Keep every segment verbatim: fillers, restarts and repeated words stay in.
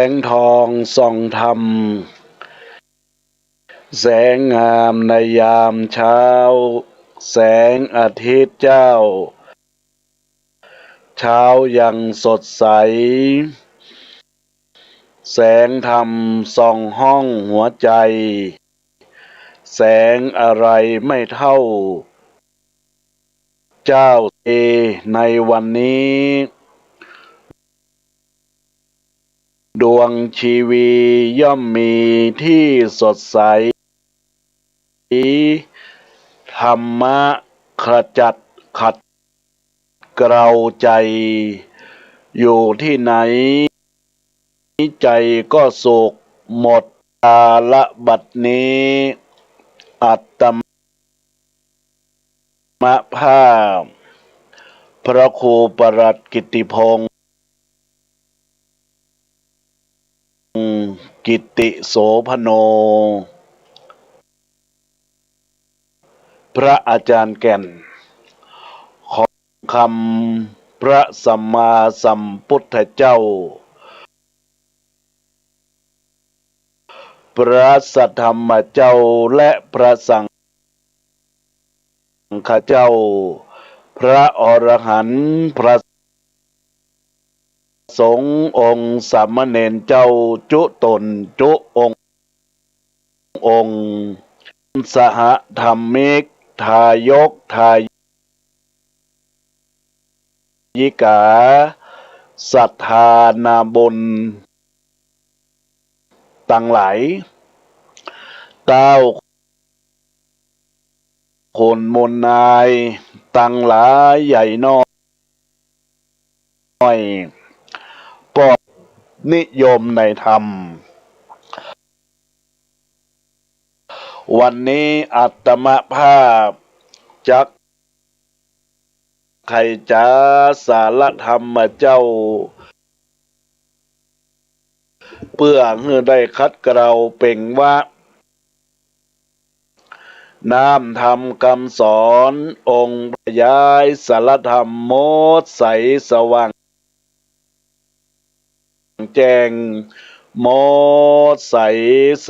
งทองส่องธรรม แสงงามในยามเช้า แสงอาทิตย์เจ้า เช้ายังสดใส แสงธรรมส่องห้องหัวใจ แสงอะไรไม่เท่า เจ้าเอ ในวันนี้ ดวงชีวีย่อมมีที่สดใส ธรรมะขจัดขัดเกลาใจ อยู่ที่ไหน ใจก็สุขหมด กาละบัดนี้ อาตมาภาพ พระครูประหลัดกิตติพงษ์ กิตติโสภโณ พระอาจารย์แก่น ของคำพระสัมมาสัมพุทธเจ้า พระสัทธรรมเจ้า และพระสังฆเจ้า พระอรหันต์ พระสงฆ์องค์สามเณรเจ้า จุ๊ต๋นจุ๊องค์ องค์ สหธรรมิก ทายก ทายิกา ศรัทธานาบุญตังหลาย เต้าขุนมูลนายตังหลายใหญ่น้อย ป้อนิยมในธรรม วันนี้อาตมาภาพจักไขจ๋าสารธรรมเจ้า เปื้อหื้อได้ขัดเกลาเป๋งวา น้ำธรรมกำสอน องค์พระยายสารธรรม หมดใสสว่างแจ้ง หมดใสส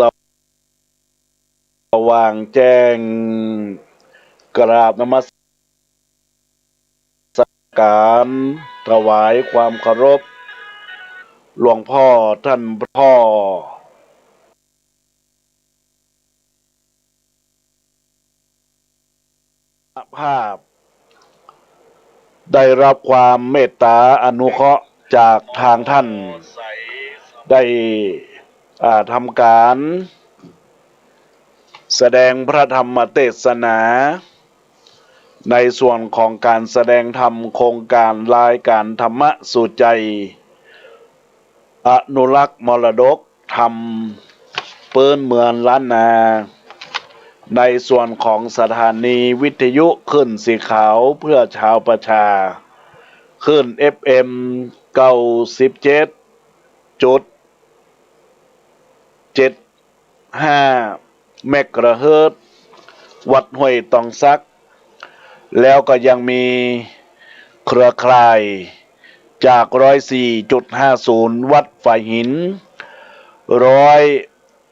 ว่างแจ้ง กราบนมัสการ ถวายความเคารพ หลวงพ่อท่านพ่อ ภาพ ได้รับความเมตตาอนุเคราะห์จากทางท่าน ได้ อ่า ทำการ แสดงพระธรรมเตสนา ในส่วนของการแสดงธรรมโครงการรายการธรรมะสู่ใจ อนุรักษ์มรดกธรรมปื้นเมืองล้านนา ในส่วนของสถานีวิทยุคลื่นสีขาวเพื่อชาวประชา คลื่น เอฟเอ็ม เก้าสิบเจ็ดจุดเจ็ด ห้า เมกะเฮิรตซ์ วัดห้วยตองสัก แล้วก็ยังมีเครือข่ายจาก ร้อยสี่จุดห้าศูนย์ วัดฝายหิน ร้อย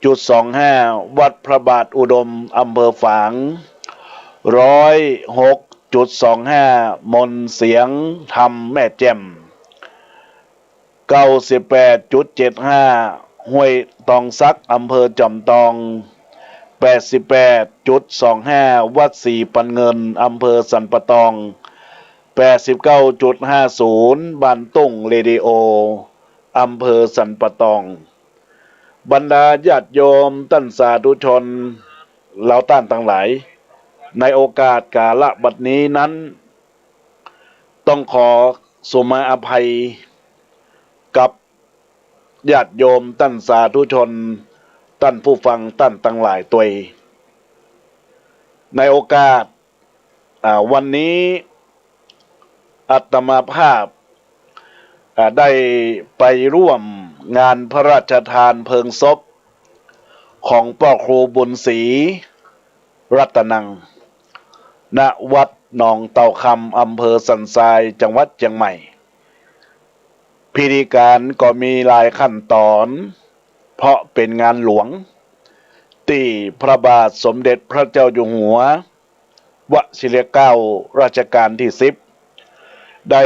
จุดสองห้า วัดพระบาทอุดม อำเภอฝาง ร้อยหกจุดสองห้า มนต์เสียงธรรมแม่แจ่ม เก้าสิบแปดจุดเจ็ดห้า ห้วยตองสัก อำเภอจอมตอง แปดสิบแปดจุดสองห้า วัดสีปันเงิน อำเภอสันป่าตอง แปดสิบเก้าจุดห้าศูนย์ บ้านตุ้งเรดิโอ อำเภอสันป่าตอง บรรดาญาติโยมต้านสาธุชน เราต้านตังหลาย ในโอกาสกาละบัดนี้นั้น ต้องขอสุมาอภัยกับญาติโยมต้านสาธุชน ต้านผู้ฟังต้านตังหลายตวย ในโอกาส อ่า วันนี้อาตมาภาพ อ่า ได้ไปร่วมงานพระราชทานเพลิงศพของป้อครูบุญศรี รัตนัง ณ วัดหนองเต่าคำ อำเภอสันทราย จังหวัดเจียงใหม่ พิธีก๋านก็มีหลายขั้นต๋อน เพราะเป๋นงานหลวง ตี้พระบาทสมเด็จพระเจ้าอยู่หัว วชิรเกล้ารัชกาลตี้สิบ ได้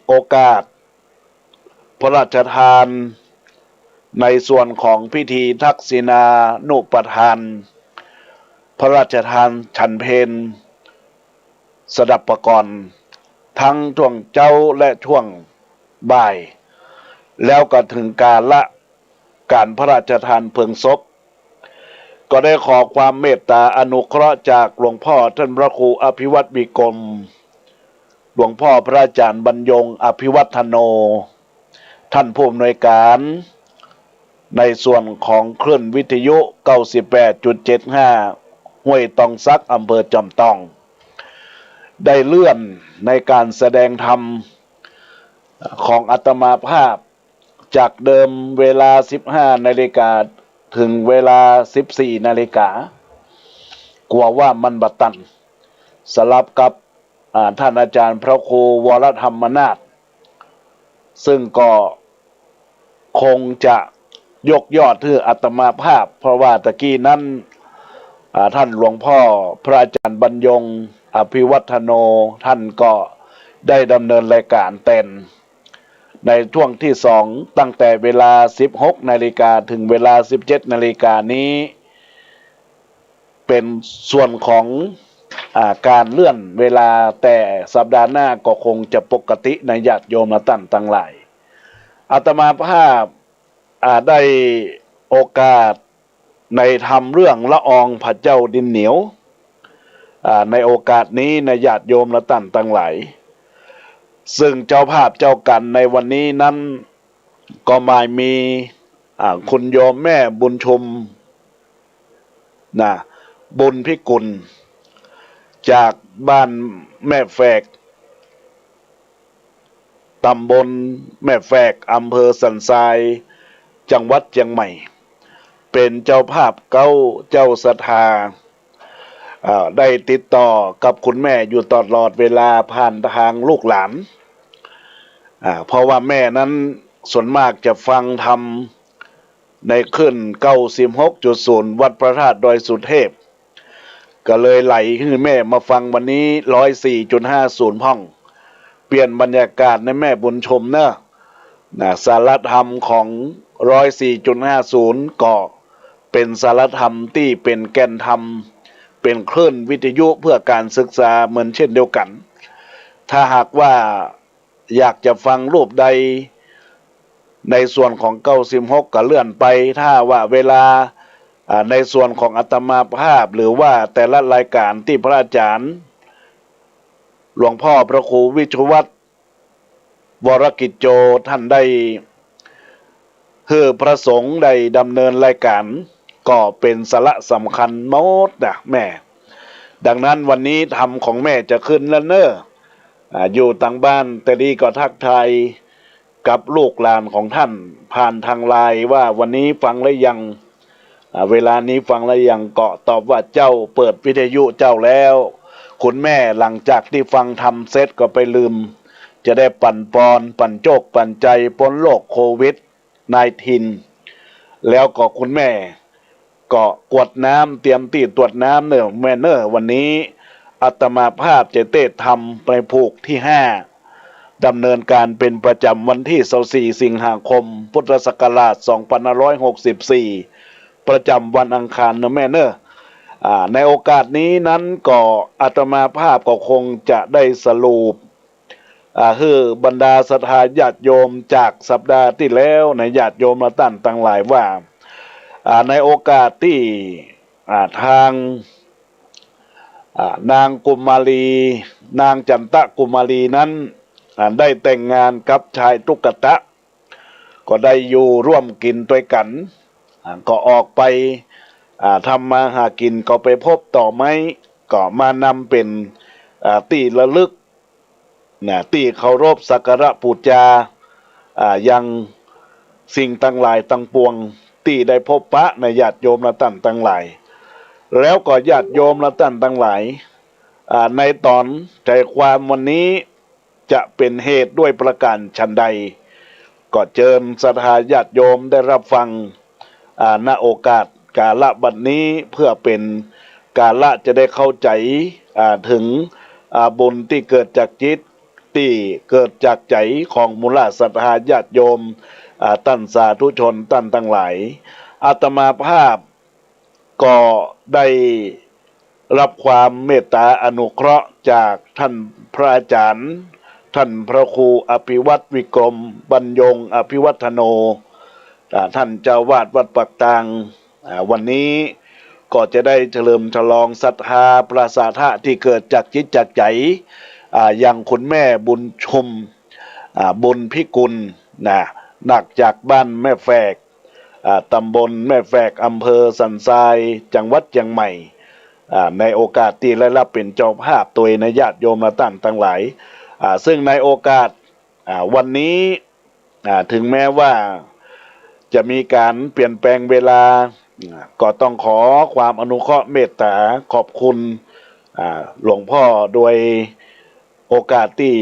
โอกาสพระราชทาน ในส่วนของพิธีทักษิณานุปทาน พระราชทานฉันเพล สดับปกรณ์ ตึงช่วงเจ๊าและช่วงบ่าย แล้วก็เถิงกาละก๋านพระราชทานเพลิงศพ ก็ได้ขอความเมตต๋าอนุเคราะห์จากหลวงพ่อท่านพระครูอภิวัฒน์วิกรม หลวงพ่อพระอาจารย์บรรยงอภิวัฒโน ท่านผู้อำนวยก๋าน ในส่วนของคลื่นวิทยุเก้าสิบแปดจุดเจ็ดห้า ห้วยตองสัก อำเภอจอมตอง ได้เลื่อนในก๋านแสดงธรรมของอาตมาภาพ จากเดิมเวลาสิบห้านาฬิกา เถิงเวลาสิบสี่นาฬิกา กั๋วว่ามันบ่ตัน สลับกับ อ่า ท่านอาจารย์พระครูวรธรรมนาถ ซึ่งก็คงจะยกยอดหื้ออาตมาภาพ เพราะว่าตะกี้นั้น อ่า ท่านหลวงพ่อพระอาจารย์บรรยงอภิวัฒโน ท่านก็ได้ดำเนินรายก๋านแตน ในช่วงตี้สอง ตั้งแต่เวลาสิบหกนาฬิกา เถิงเวลาสิบเจ็ดนาฬิกานี้ เป๋นส่วนของ อ่า ก๋านเลื่อนเวลา แต่สัปดาห์หน้าก็คงจะปกตินะญาติโยมและต้านตังหลาย อาตมาภาพ อ่า ได้โอกาสในธรรมเรื่องละอองพระเจ้าดินเหนียว อ่า ในโอกาสนี้นะญาติโยมและต้านตังหลาย ซึ่งเจ้าภาพเจ้ากัณฑ์ในวันนี้นั้น ก็หมายมี อ่า คุณโยมแม่บุญชุม นะ บุญพิกุล จากบ้านแม่แฝก ตำบลแม่แฝก อำเภอสันทราย จังหวัดเจียงใหม่ เป๋นเจ้าภาพเก๊าเจ้าศรัทธา อ่า ได้ติดต่อกับคุณแม่อยู่ตลอดเวลาผ่านตางลูกหลาน อ่า เพราะว่าแม่นั้นส่วนมากจะฟังธรรมในคลื่นเก้าสิบหกจุดศูนย์ วัดพระธาตุดอยสุเทพ ก็เลยไหลหื้อแม่มาฟังวันนี้ร้อยสี่จุดห้าศูนย์พ่อง เปลี่ยนบรรยากาศนะแม่บุญชมเนอะ นะ สาระธรรมของร้อยสี่จุดห้าศูนย์ ก็เป๋นสาระธรรมตี้เป๋นแก่นธรรม เป๋นคลื่นวิทยุเพื่อการศึกษาเหมือนเช่นเดียวกั๋น ถ้าหากว่าอยากจะฟังรูปใด ในส่วนของเก้าสิบหกก็เลื่อนไป ถ้าว่าเวลา อ่า ในส่วนของอาตมาภาพ หรือว่าแต่ละรายก๋านตี้พระอาจารย์ หลวงพ่อพระครูวิชวัฒน์ วรกิจโจ ท่านได้หื้อพระสงฆ์ได้ดำเนินรายก๋าน ก็เป๋นสาระสำคัญหมดนะแม่ ดังนั้นวันนี้ธรรมของแม่จะขึ้นแล้วเน่อ อ่า อยู่ตางบ้านแต่ดีก็ทักทายกับลูกหลานของท่านผ่านทางไลน์ว่าวันนี้ฟังแล้วยัง อ่า เวลานี้ฟังแล้วยัง ก็ตอบว่าเจ้า เปิดวิทยุเจ้าแล้ว คุณแม่หลังจากตี้ฟังธรรมเสร็จก็ไปลืม จะได้ปั๋นปอน ปั๋นโจค ปั๋นใจ๋ ป๊นโรคโควิดไนน์ทีน แล้วก็คุณแม่ก็กรวดน้ำ เตรียมตี้ตรวจน้ำเน่อแม่เน่อ วันนี้อาตมาภาพจะเตศน์ธรรมในผูกตี้ห้า ดำเนินการเป๋นประจ๋ำวันตี้ซาวสี่ สิงหาคม พุทธศักราชสองพันห้าร้อยหกสิบสี่ ประจ๋ำวันอังคารเน่อแม่เน่อ อ่า ในโอกาสนี้นั้นก็อาตมาภาพก็คงจะได้สรุป อ่า หื้อบรรดาศรัทธาญาติโยมจากสัปดาห์ตี้แล้วนะ ญาติโยมและต้านตังหลายว่า อ่า ในโอกาสตี้ อ่า ตาง อ่า นางกุมารี นางจันตะกุมารีนั้น อ่า ได้แต่งงานกับชายตุ๊กตะ ก็ได้อยู่ร่วมกิ๋นตวยกั๋น อ่า ก็ออกไป อ่า ทำมาหากิ๋น ก็ไปพบต่อไม้ ก็มานำเป๋น อ่า ตี้ระลึก นะ ตี้เคารพสักการะปู๋จา อ่า ยังสิ่งตังหลายตังปวง ตี้ได้พบปะนะญาติโยมและต้านตังหลาย แล้วก็ญาติโยมและต้านตังหลาย อ่า ในต๋อนใจ๋ความวันนี้จะเป๋นเหตุด้วยประก๋านฉันใด ก็เจิญศรัทธาญาติโยมได้รับฟัง อ่า ณ โอกาสกาละบัดนี้ เปื้อเป๋นกาละจะได้เข้าใจ๋ อ่า เถิง อ่า บุญตี้เกิดจากจิต ตี้เกิดจากใจ๋ของมูละศรัทธาญาติโยม อ่า ต้านสาธุชนต้านตังหลาย อาตมาภาพ ก็ได้รับความเมตต๋าอนุเคราะห์จากท่านพระอาจารย์ ท่านพระครูอภิวัฒน์ วิกรมบรรยง อภิวัฒโน อ่า ท่านเจ้าอาวาสวัดปากตาง อ่า วันนี้ก็จะได้เฉลิมฉลองศรัทธาพระสาธะตี้เกิดจากจิตจากใจ๋ อ่า อย่างคุณแม่บุญชุม อ่า บุญพิกุล นะ นักจากบ้านแม่แฝก อ่า ตำบลแม่แฝก อำเภอสันทราย จังหวัดเจียงใหม่ อ่า ในโอกาสตี้ได้รับเป๋นเจ้าภาพตวยนะ ญาติโยมและต้านตังหลาย อ่า ซึ่งในโอกาส อ่า วันนี้ อ่า เถิงแม้ว่าจะมีก๋านเปลี่ยนแปลงเวลา อ่า ก็ต้องขอความอนุเคราะห์เมตต๋าขอบคุณ อ่า หลวงพ่อโดยโอกาสตี้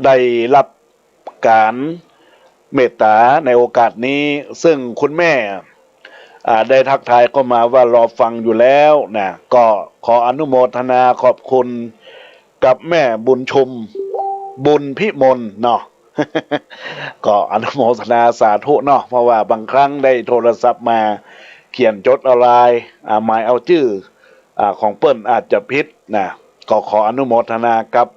ได้รับ ก๋านเมตต๋าในโอกาสนี้ ซึ่งคุณแม่ อ่า ได้ทักทายเข้ามาว่ารอฟังอยู่แล้วนะ ก็ขออนุโมทนาขอบคุณกับแม่บุญชุม บุญพิมลเนาะ ก็อนุโมทนาสาธุเนาะ เพราะว่าบางครั้งได้โทรศัพท์มา เขียนจดเอาไลน์ อ่า หมายเอาจื้อ อ่า ของเปิ้นอาจจะผิดนะ ก็ขออนุโมทนากับ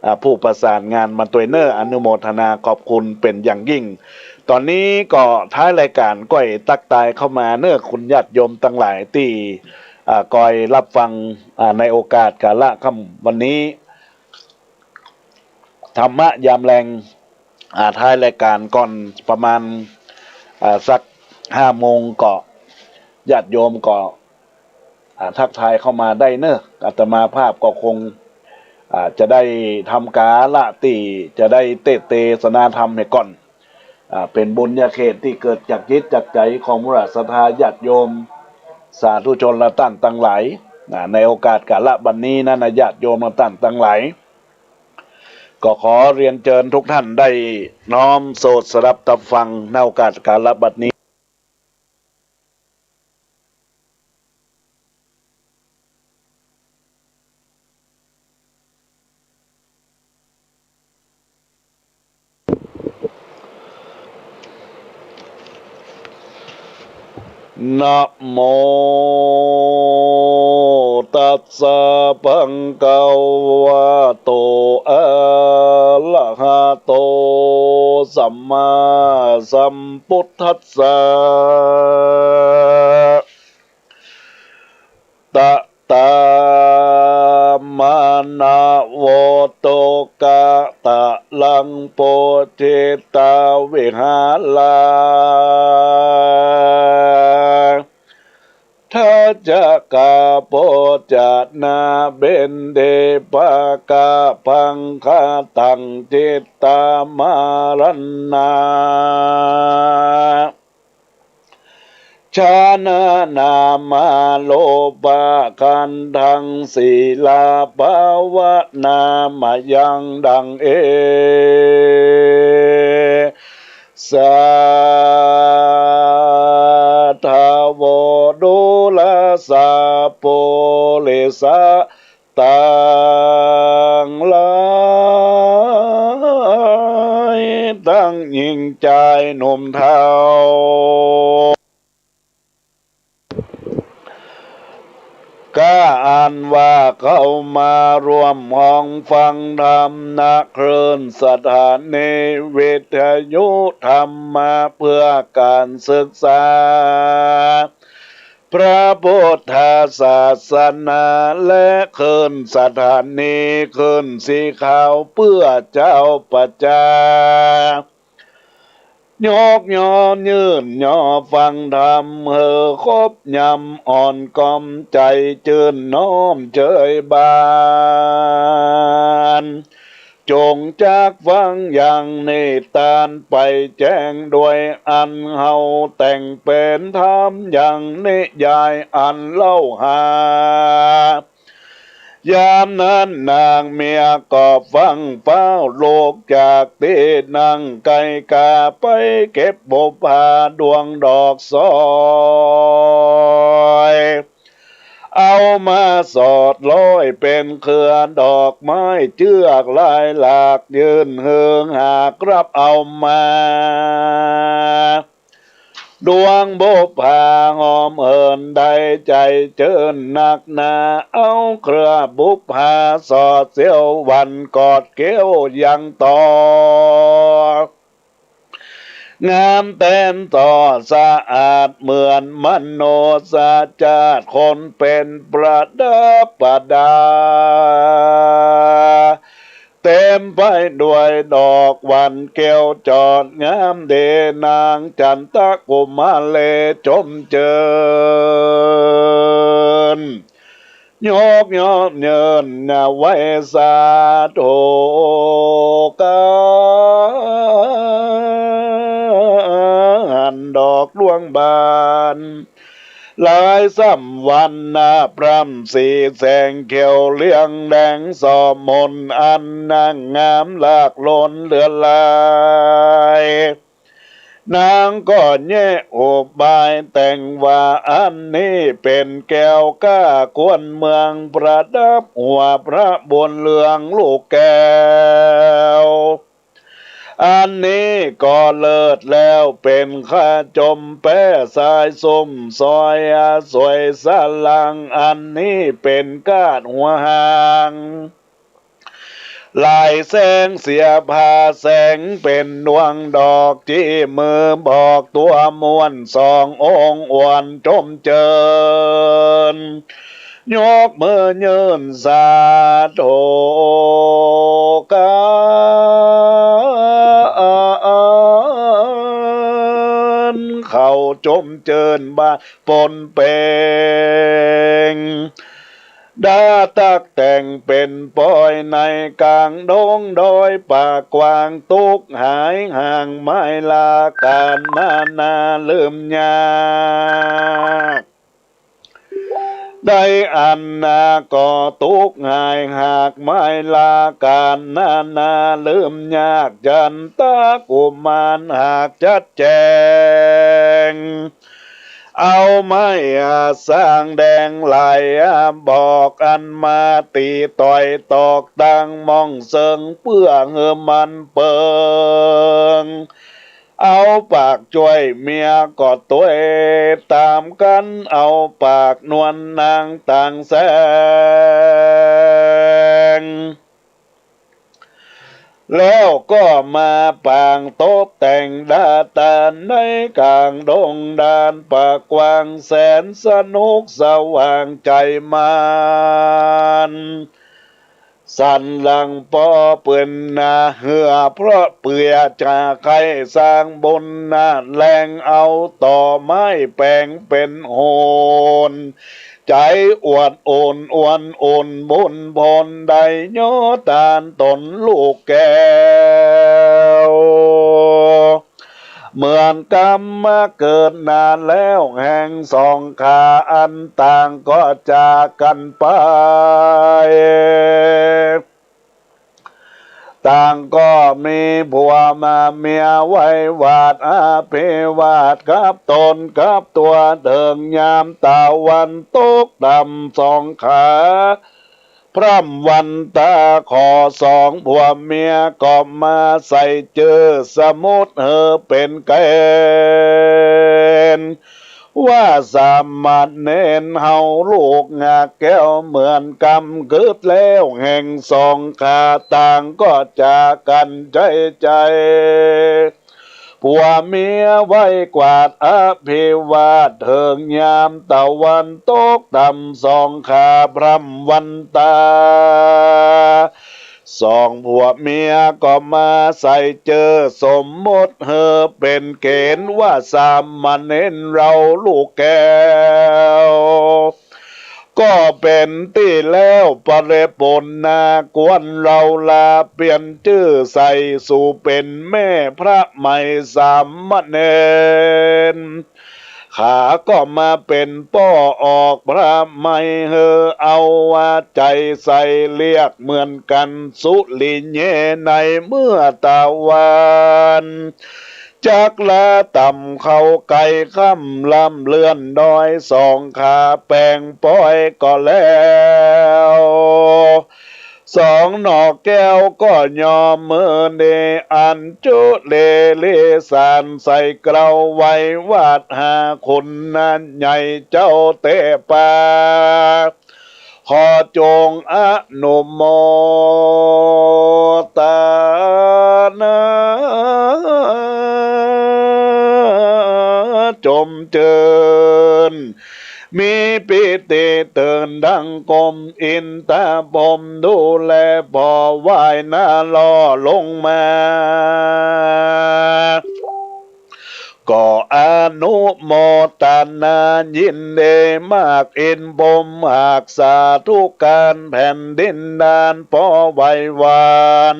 อ่า ผู้ประสานงานมาตวยเน่อ อนุโมทนาขอบคุณเป๋นอย่างยิ่ง ต๋อนนี้ก็ท้ายรายก๋านก้อยตั๊กตายเข้ามาเน่อคุณญาติโยมตังหลายตี้ อ่า ก้อยรับฟัง อ่า ในโอกาสกาละค่ำวันนี้ ธรรมะยามแลง อ่า ท้ายรายก๋านก่อนประมาณ อ่า สักห้าโมงก็ ญาติโยมก็ อ่า ทักทายเข้ามาได้เน่อ อาตมาภาพก็คง อ่า จะได้ทำกาละตี้จะได้เตสน์เตสนาธรรมหื้อก่อน อ่า เป๋นบุญญาเขตตี้เกิดจากจิตจากใจ๋ของมูละศรัทธาญาติโยม สาธุชนและต้านตังหลาย อ่า ในโอกาสกาละบัดนี้นั้นนะ ญาติโยมและต้านตังหลาย ก็ขอเรียนเจิญทุกท่านได้น้อมโสตสดับตับฟังในโอกาสกาละบัดนี้ นะโม ตัสสะ ภะคะวะโต อะระหะโต สัมมาสัมพุทธัสสะ ตะ ตะ มะ นะ โว โต กะ ตะ ลัง โป จิตตา วิหารา ทะ จะ กะ โป จะ นะ เบนเด ปะ กะ พัง คะ ตัง จิตตา มารัณณา ชานะ นามา โลปะ ขันธัง สีลา ภาวะ นามะยัง ดัง เอ สา ทา โว ดูราสา ปุริสะ ตังหลาย ตังญิงจายหนุ่มเฒ่า ก้าอันว่าเข้ามาฮ่วมห้องฟังธรรม ณ คลื่นสถานีวิทยุธรรมะเพื่อการศึกษา พระพุทธศาสนา และคลื่นสถานีคลื่นสีขาวเพื่อเจ้าประจา ยกยอยื่นยอฟังธรรมหื้อครบยำ อ่อนกอมใจ๋จื้นน้อมเจยบาน จงจักฟังอย่างนิตานไปแจ้ง ด้วยอันเฮาแต่งเป๋นธรรมอย่างนิยายอันเล่าหา ยามนั้นนางเมียก็ฟั่งฟ้าวลุกจากตี้นั่งใก้ ก๋าไปเก็บบุปผาดวงดอกสวย เอามาสอดร้อยเป๋นเครือดอกไม้เจื้อกลายหลาก ยื่นหื้อหากรับเอามา ดวงบุปผาหอมเหินได้ใจ๋เจิญนักหนา เอาเครือบุปผาสอดเสี้ยวหวั่นกอดเกี้ยวยังต่อ งามแต๋นต่อสะอาดเหมือนมโนสจาติ คนเป๋นประดับประดา เต๋มไปด้วยดอกหวั่นเกี้ยวจอดงามดี นางจันตกุมารีจมเจิญ ยกย่องเยินนาไหว้สาธุก๋าน ดอกดวงบาน หลายส่ำวรรณาพร่ำสีแสงเขียวเหลืองแดง สอมมนอันนางงามหลากล้นเหลือหลาย นางก็แยะอุบายแต่งว่า อันนี้เป๋นแก้วก้าควรเมือง ประดับหัวพระบุญเรืองลูกแก้ว อันนี้ก็เลิศแล้วเป๋นค่าจมแป้สายสุ้มสอยอสวยสะหลัง อันนี้เป๋นกาดหัวหาง หลายแสงเสียผ้าแสงเป๋นดวงดอก จี้มือบอกตั๋วม่วนสององค์ อ่วนจมเจิญ ยกมือยื่นสาธุก๋าน เขาจมเจิญบานปนเป๋ง ดาตักแต่งเป๋นปอยในก๋างดงดอยป่ากว้าง ตุ๊กข์หายห่างไม้ลาก๋านนานาลืมยาก ได้อันนาก็ตุ๊กข์หายหากไม้ลาก๋านนานาลืมยาก จันตกุมารหากจัดแจง เอาไม้อาสางแดงหลายอาบอก อันมาตี๋ต่อยตอกตังหม่องเซิง เปื้อหื้อมันเปิง เอาปากจ้วยเมียก็ตวยต๋ามกั๋น เอาปากนวลนางต่างแสง แล้วก็มาปางตบแต่งดาตานในก๋างดงดานป่ากว้าง แสนสนุกสว่างใจ๋มัน สันหลังปอปืนนาเหือ เพราะเปื้อจะใค่สร้างบุญนาแลง เอาต่อไม้แป๋งเป๋นโหน ใจ๋อวดโอนอวนโอนบุญผลได้ยอดตานต๋นลูกแก้ว เหมือนกำมาเกิดนาแล้วแห่งสองขา อันต่างก็จากกั๋นไป ต่างก็มีผัวมาเมียไหว้หวาดอภิวาทกับต๋นกับตั๋ว เถิงยามตะวันตกต่ำสองขา พร่ำวันตาขอสองผัวเมียก็มาใส่จื้อสมมุติหื้อเป๋นเก๋ณฑ์ ว่าสามเณรเฮาลูกหงากแก้วเหมือนกำเกิดแล้วแห่งสองขา ต่างก็จากกั๋นใจ๋ใจ๋ ผัวเมียไหว้กวาดอภิวาท เถิงยามตะวันตกต่ำสองขา พร่ำวันตา สองผัวเมียก็มาใส่จื้อสมมุติหื้อเป๋นเก๋ณฑ์ ว่าสามเณรเฮาลูกแก้ว ก็เป๋นตี้แล้วปะเรปุณณา ควรเฮาลาเปลี่ยนจื้อใส่สู่เป๋นแม่พระใหม่สามเณร ขาก็มาเป๋นป้อออกพระไมย หื้อเอาว่าใจ๋ใส่เรียกเหมือนกั๋น สุริเยไนย เมื่อตะวันจักลาต่ำเข้าใก้ ค่ำลำเลื่อนดอย สองขาแป๋งปอยก็แล้ว สองหน่อแก้วก็ยอมเมินดี อัญจุลีสารใส่เกล้าไหว้ หวาดหาคุณใหญ่เจ้าเตปา ขอจงอนุโมตนา จมจื้น มีปีติตื่นดังกม อินทร์พรหมดูแลผ่อไหว้หน้าหล่อลงมา ก็อนุโมตนายินดีมาก อินทร์พรหมหากสาธุการแผ่นดินดาน ป้อไหว้หวาน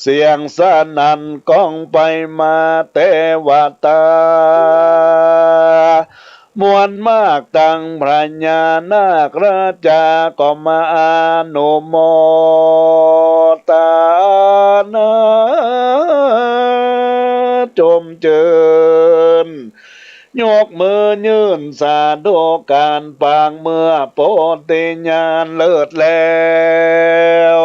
เสียงสนั่นก้องไปมา เตวตา มวลมากตังพญานาคราชา ก็มาอนุโมตนา จมจื้น ยกมือยื่นสาธุการ ปางเมื่อโพธิญาณเลิศแล้ว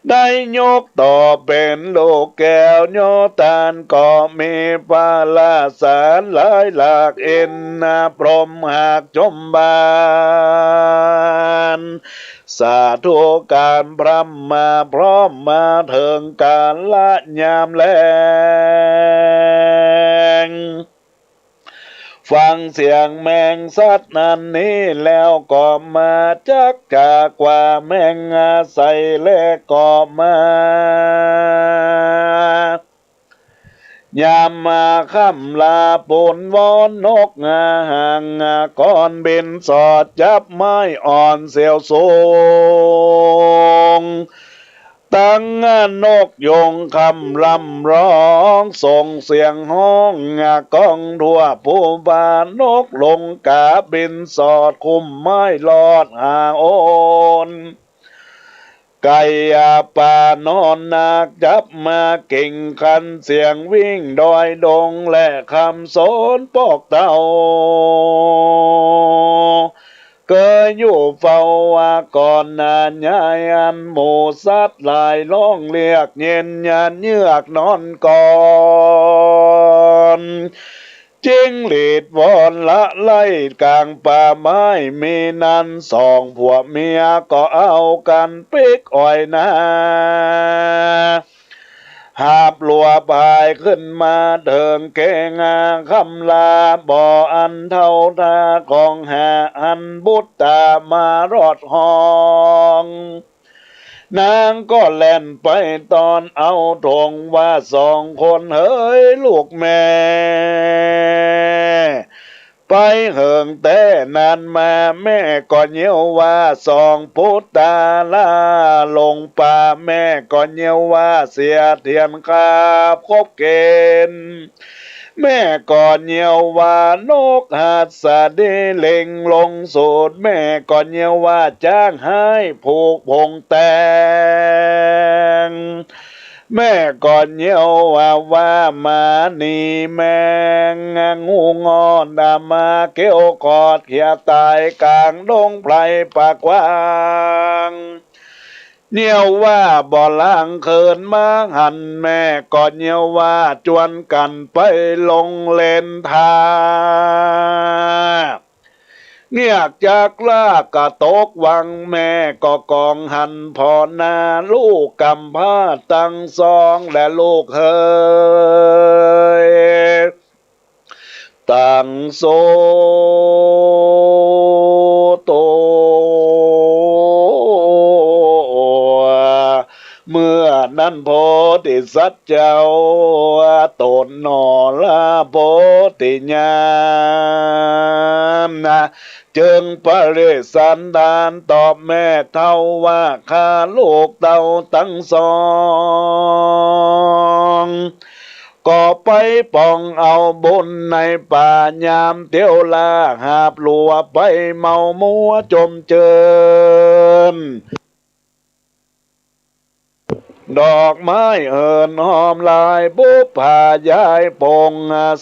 ได้ยกต่อเป๋นลูกแก้ว โยตานก็มีพระราชาหลายหลาก อินทร์พรหมหากจมบาน สาธุการพร่ำมาพร้อมมา เถิงกาละยามแลง ฟังเสียงแมงสัตว์นั้นนี้แล้ว ก็มาจักจากว่าแมงอาศัย และก็มา ยามมาค่ำลาปูนวอนนกหางกรบินสอด จับไม้อ่อนเสียวสูง ตังนกยูงคำร่ำร้อง ส่งเสียงฮ้องก้องทั่วภูผา นกหลงกาบินสอด คุ้มไม้ลอดหาโอน ไก่ป่านอนนาคจับมากิ่งคัน เสียงวิ่งดอยดงและคำสนปอกเต้า เกยอยู่เฝ้าว่าก่อนนานยาย อันหมู่สัตว์หลายร้องเรียก เย็นยานเยือกนอนก่อน จิ้งหรีดวอนละไล่ก๋างป่าไม้ มีนั้นสองผัวเมียก็เอากั๋นปิ๊กอ้อยนา หาบหลัวพายขึ้นมาเถิงแก่งาคำลา บ่อันเท่าทาของหา อันบุตตามารอดห้อง นางก็แล่นไปตอนเอาถงว่า สองคนเหยลูกแม่ ไปเหิงแต๊นานมา แม่ก็เยียวว่าสองปุตตาลาหลงป่า แม่ก็เยียวว่าเสียเถียนคาบคบเกณฑ์ แม่ก็เยียวว่านกหัสดีเล็งลงสูด แม่ก็เยียวว่าจ๊างฮ้ายผูกผงแตง แม่ก็เยียวว่า ว่าหมาหนีแมง งูงอดามาเกี้ยวกอดเขียต๋ายก๋างดงไพรป่ากว้าง เยียวว่าบ่ลางเคินมาหัน แม่ก็เยียวว่าจวนกั๋นไปลงเลนทา เยียกจักลากะตกวัง แม่ก็กองหันผ่อหน้าลูกก๋ำพร้าตังสอง และลูกเหยตังโสโต เมื่อนั้นโพธิสัตว์เจ้า ตนหนอละโพธิญาณ จึงปริสันธานตอบแม่เฒ่าว่า ข้าลูกเต้าตังสอง ก็ไปป๋องเอาบุญในป่ายามเตียวลา หาบหลัวไปเมามัวจมจื้น ดอกไม้เหินหอมหลาย บุปผายายปง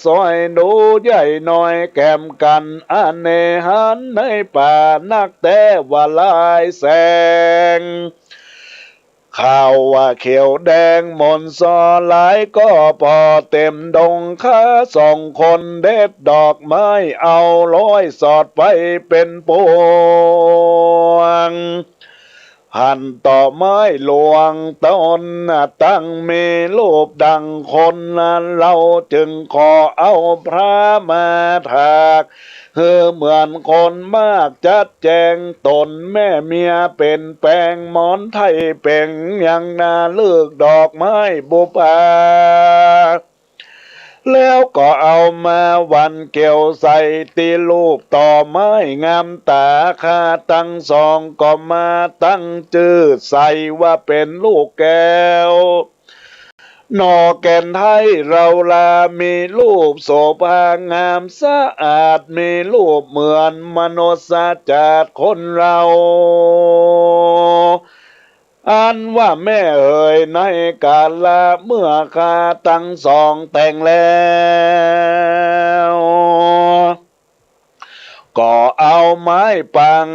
ซ่อยดูใหญ่น้อยแกมกั๋น อเนหันในป่านักแต๊ว่าหลายแสง ข้าวว่าเขียวแดงมนซอหลาย ก็ปอเต็มดง ข้าสองคนเด็ดดอกไม้เอา ร้อยสอดไปเป๋นปวง หันต่อไม้หลวงต้นตั้งมีรูปดังคน เฮาจึงขอเอาพระมาถาก หื้อเหมือนคนมากจัดแจง ต๋นแม่เมียเป๋นแปง หมอนไทยเป๋งยังนาเลือกดอกไม้บุปผา แล้วก็เอามาหว่านเกลียวใส่ตี้รูปต่อไม้งามต๋า ข้าตังสองก็มาตั้งจื้อใส่ว่าเป๋นลูกแก้ว หน่อแก่นไทยเราลา มีรูปโสภางามสะอาด มีรูปเหมือนมนุษย์จาติคนเรา อันว่าแม่เหย ในกาละเมื่อข้าตังสองแต่งแล้ว ก็เอาไม้ปาง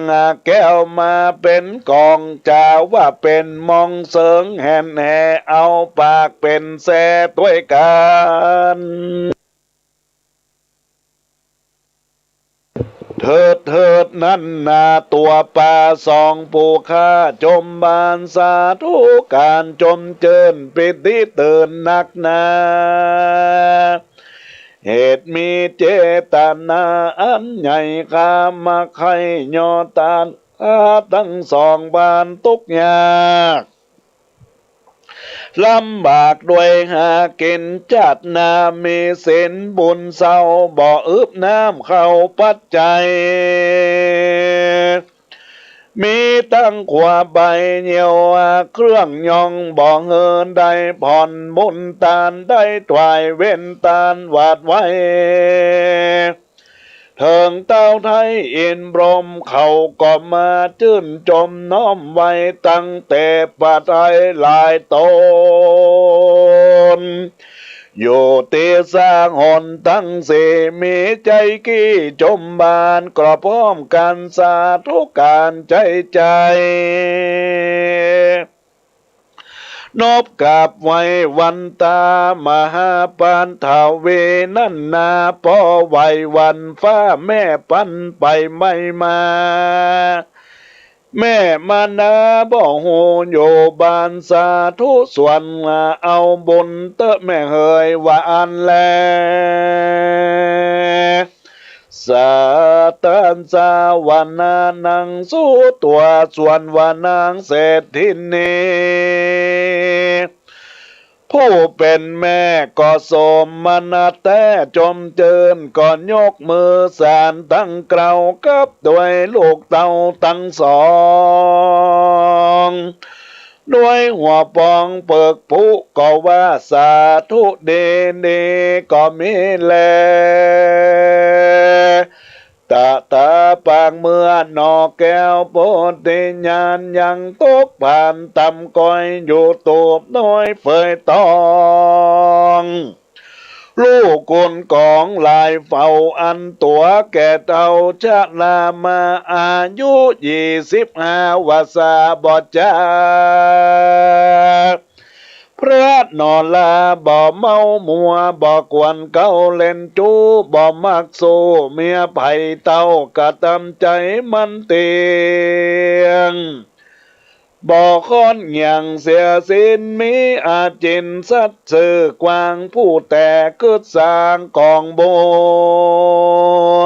แก้วมาเป๋นกอง จ๋าว่าเป๋นมองเสิงแห่นแห่ เอาปากเป๋นแซ่ตวยกั๋น เถิดเถิดนั้นนาตั๋วป้าสองผู้ข้า จมบานสาธุก๋านจมจื้น ปิติตื่นนักหนา เหตุมีเจตนาอันใหญ่ ข้ามาใค่ยอตาน ข้าตังสองบานตุ๊กข์ยาก ลำบากด้วยหากิ๋น จาติหน้ามีศีลบุญเศร้า บ่อึบน้ำข้าวปัจจัย มีตังขัวใบเยี่ยว เครื่องยองบ่หื้อได้ผ่อน บุญตานได้ถวาย เว้นตานหวาดไว้ เถิงเต้าไทยอินทร์พรหม เขาก็มาจื้นจมน้อมไหว้ ตั้งแต่ปะไตรหลายต๋น อยู่ตี้สร้างหนตังสี่ มีใจ๋กี้จมบาน กระพร้อมกั๋นสาธุก๋านใจ๋ใจ๋ นบกราบไหว้วันตามหาปัทวีนั้นนา ปอไหว้วันฟ้าแม่ปันไปไม่มา แม่มารดาบ่ฮู้อยู่บ้านสาธุส่วน เอาบุญเต๊อะแม่เหยว่าอั้นแล สาตันสาวนานางสุตัว ส่วนว่านางเศรษฐินี ผู้เป๋นแม่ก็สมนัสแต๊จมจื้น ก็ยกมือสานตังเกล้ากับตวยลูกเต้าตังสอง ด้วยหัวปองเปิกผุก็ว่าสาธุดีดีก็มีแล ตะตาปางเมื่อหน่อแก้วโพธิญาณยังตกผ่านต่ำก้อยอยู่ตูบน้อยเฟยตอง ลูกกุลของหลายเฝ้าอันตั๋วแก่เฒ่าชรามาอายุยี่สิบห้าวรรษาบ่จา พระนราบ่เมามัว บ่กวนเก๊าเล่นจู้ บ่มักสู้เมียใผ เต้ากระตำใจ๋มั่นเตี้ยง บ่ค้อนหยั่งเสียสิ้น มีอาจินสัตย์ซื่อกว้าง ผู้แต่กึ๊ดสร้างก๋องบุ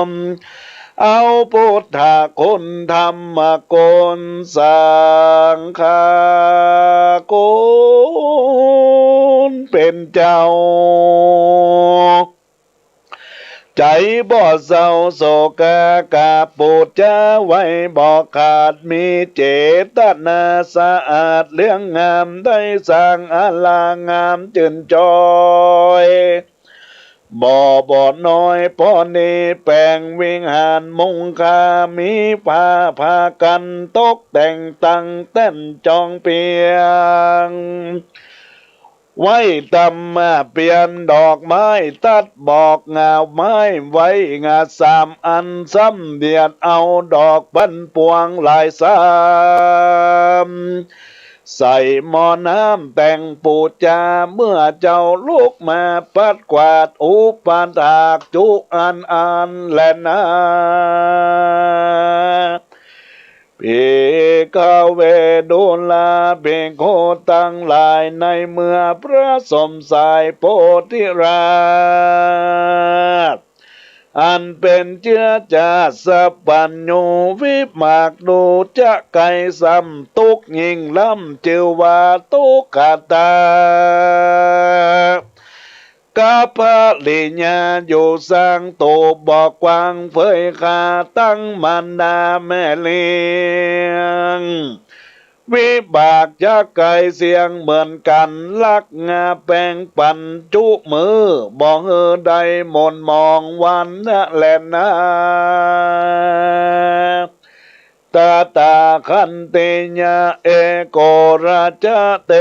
ญ เอาพุทธคุณธรรมคุณสังฆคุณเป๋นเจ้า ใจ๋บ่เศร้าโศกา กราบปู๋จาไหว้บ่ขาด มีเจตนาสะอาดเลื่องงาม ได้สร้างอาลางามจื่นจอย บ่ บ่น้อย ป้อนี้แป๋งวิหารมุงคา มีผ้า ผ้ากั๋นตกแต่งตั้งแต้นจองเปียง ไหว้ตำมาเปียนดอกไม้ ตัดบอกงาวไม้ ไว้งาสามอัน ซ้ำเดียดเอาดอกบันปวงหลายซ้ำ ใส่หม้อน้ำแต่งปู๋จา เมื่อเจ้าลุกมาปัดกวาดอุปถากจุอันอันแลนา ภิกขเว ดูราภิกขุตังหลาย ในเมื่อพระสมสายโพธิราช อันเป๋นเจื๊อจาติสัพพัญญู วิบากดูจะไกลซ้ำตุ๊กข์ยิ่งล้ำ จื้อว่าตุ๊กขตา กับปริญญาอยู่สร้างโตบ่กว้างเผยข้า ตังมารดาแม่เลี้ยง วิบากจะไกลเสี้ยงเหมือนกั๋น ลักงาแป๋งปั๋นจุมือ บ่หื้อได้หม่นหมองวรรณะแลนา ตถาคันติยะ เอโกราชะ เต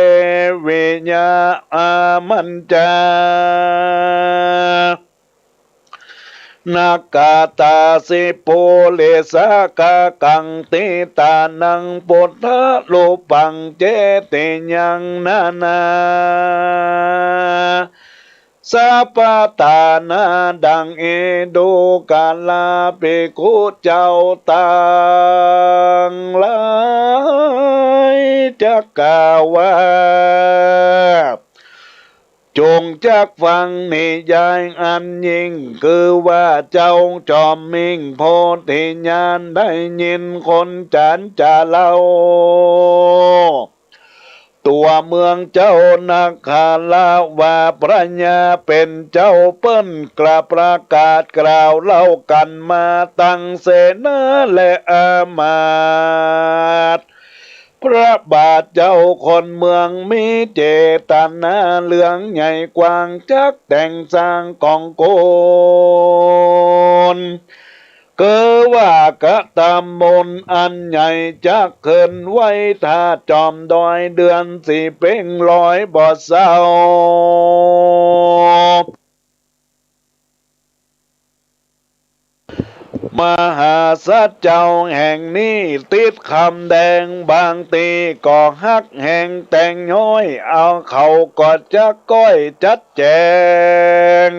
วิยะ อามัญจา นักขัตตาสิ ปุริสะกะกัง ติตานัง ปุทธะรูปัง เจติยัง นานา สะปะตานา ดังอีดูกะลาภิกขุเจ้าตังหลาย จักกล่าวว่า จงจักฟังนิยายอันยิ่ง คือว่าเจ้าจอมมิ่งโพธิญาณ ได้ยินคนจันจะเล่า ตั๋วเมืองเจ้านาคราว่า พระญาเป๋นเจ้าเปิ้นกล่าวประกาศกล่าวเล่ากั๋นมาตังเสนาและอามาตย์ พระบาทเจ้าคนเมืองมีเจตนาเหลืองใหญ่กว้าง จักแต่งสร้างก๋องกุล คือว่ากระตำบุญอันใหญ่ จักขึ้นไหว้ถ้าจอมดอย เดือนสี่เพ็ญลอยบ่เศร้า มหาสัจเจ้าแห่งนี้ติดคำแดง บางตี้ก็หักแหงแตงย้อย เอาเขาก็จักก้อยจัดแจ๋ง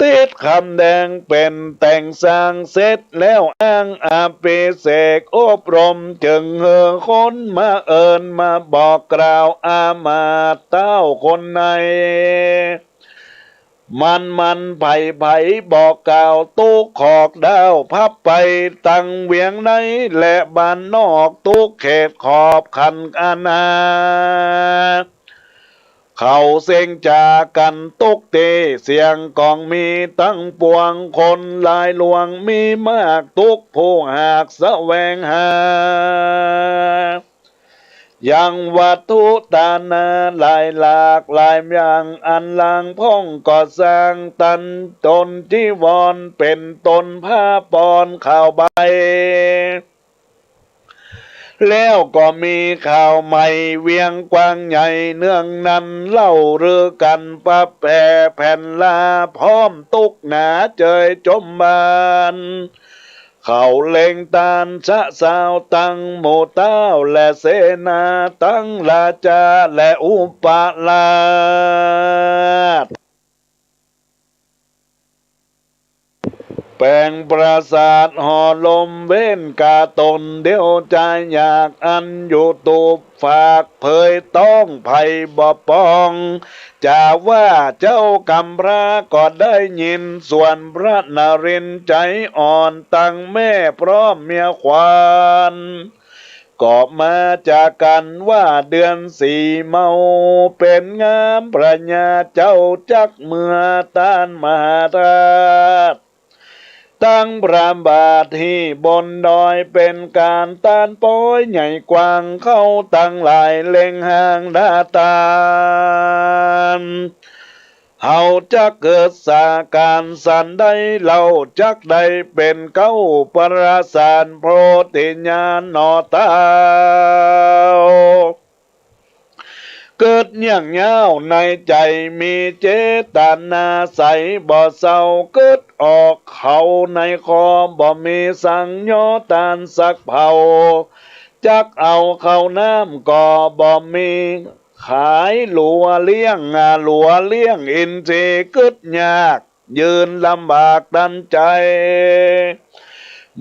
ติดคำแดงเป๋นแต่งสร้างเสร็จแล้ว อ้างอภิเษกอบรม จึงหื้อคนมาเอิญมาบอกกล่าวอามาตย์เต้าคนใน มันมันไผไผบอกกล่าวตุ๊กขอกด้าว พับไปตังเวียงในและบ้านนอก ตุ๊กเขตขอบขันอาณา เขาเซ็งจ๋ากั๋นตุ๊กตี้ เสี้ยงก๋องมีตังปวง คนหลายหลวงมีมาก ตุ๊กผู้หากแสวงหา ยังวัตถุตานาหลายหลากหลายอย่าง อันหลางพ่องก็สร้างตันตนจีวร เป๋นต้นผ้าปอนข้าวใบ แล้วก็มีข้าวไหม้เวียงกว้างใหญ่ เนืองนั้นเล่าลือกั๋นปะแผ่แผ่นลา พร้อมตุ๊กหนาเจยจมบาน เขาเล็งตานชะซาวตังหมู่เต้าและเสนา ตังราจาและอุปราช แป๋งปราสาทหอลมเว้นก๋าต๋นเดียว จะอยากอันอยู่ตูบฝากเผยต้องไผบ่ปอง จาว่าเจ้ากำพร้าก็ได้ยิน ส่วนพระนรินทร์ใจ๋อ่อน ตังแม่พร้อมเมียขวัญ ก็มาจากกั๋นว่าเดือนสี่เมา เป๋นงามพระญาเจ้าจักเมือต้านมหาราช ตังพระบาทตี้บนดอย เป๋นก๋านต้านปอยใหญ่กว้าง เขาตังหลายเล็งหางดาตาน เฮาจักเกิดสาก๋านสันใด เฮาจักได้เป๋นเก๊าประสาทโพธิญาณหนอเต้า กึ๊ดอย่างยาวในใจ๋ มีเจตนาใสบ่เศร้า กึ๊ดออกเข้าในคอ บ่มีสังยอต้านสักเผ่า จักเอาข้าวน้ำก็บ่มี ขายหลัวเลี้ยง อ่า หลัวเลี้ยงอินทรีย์ กึ๊ดยาก ยืนลำบากตันใจ๋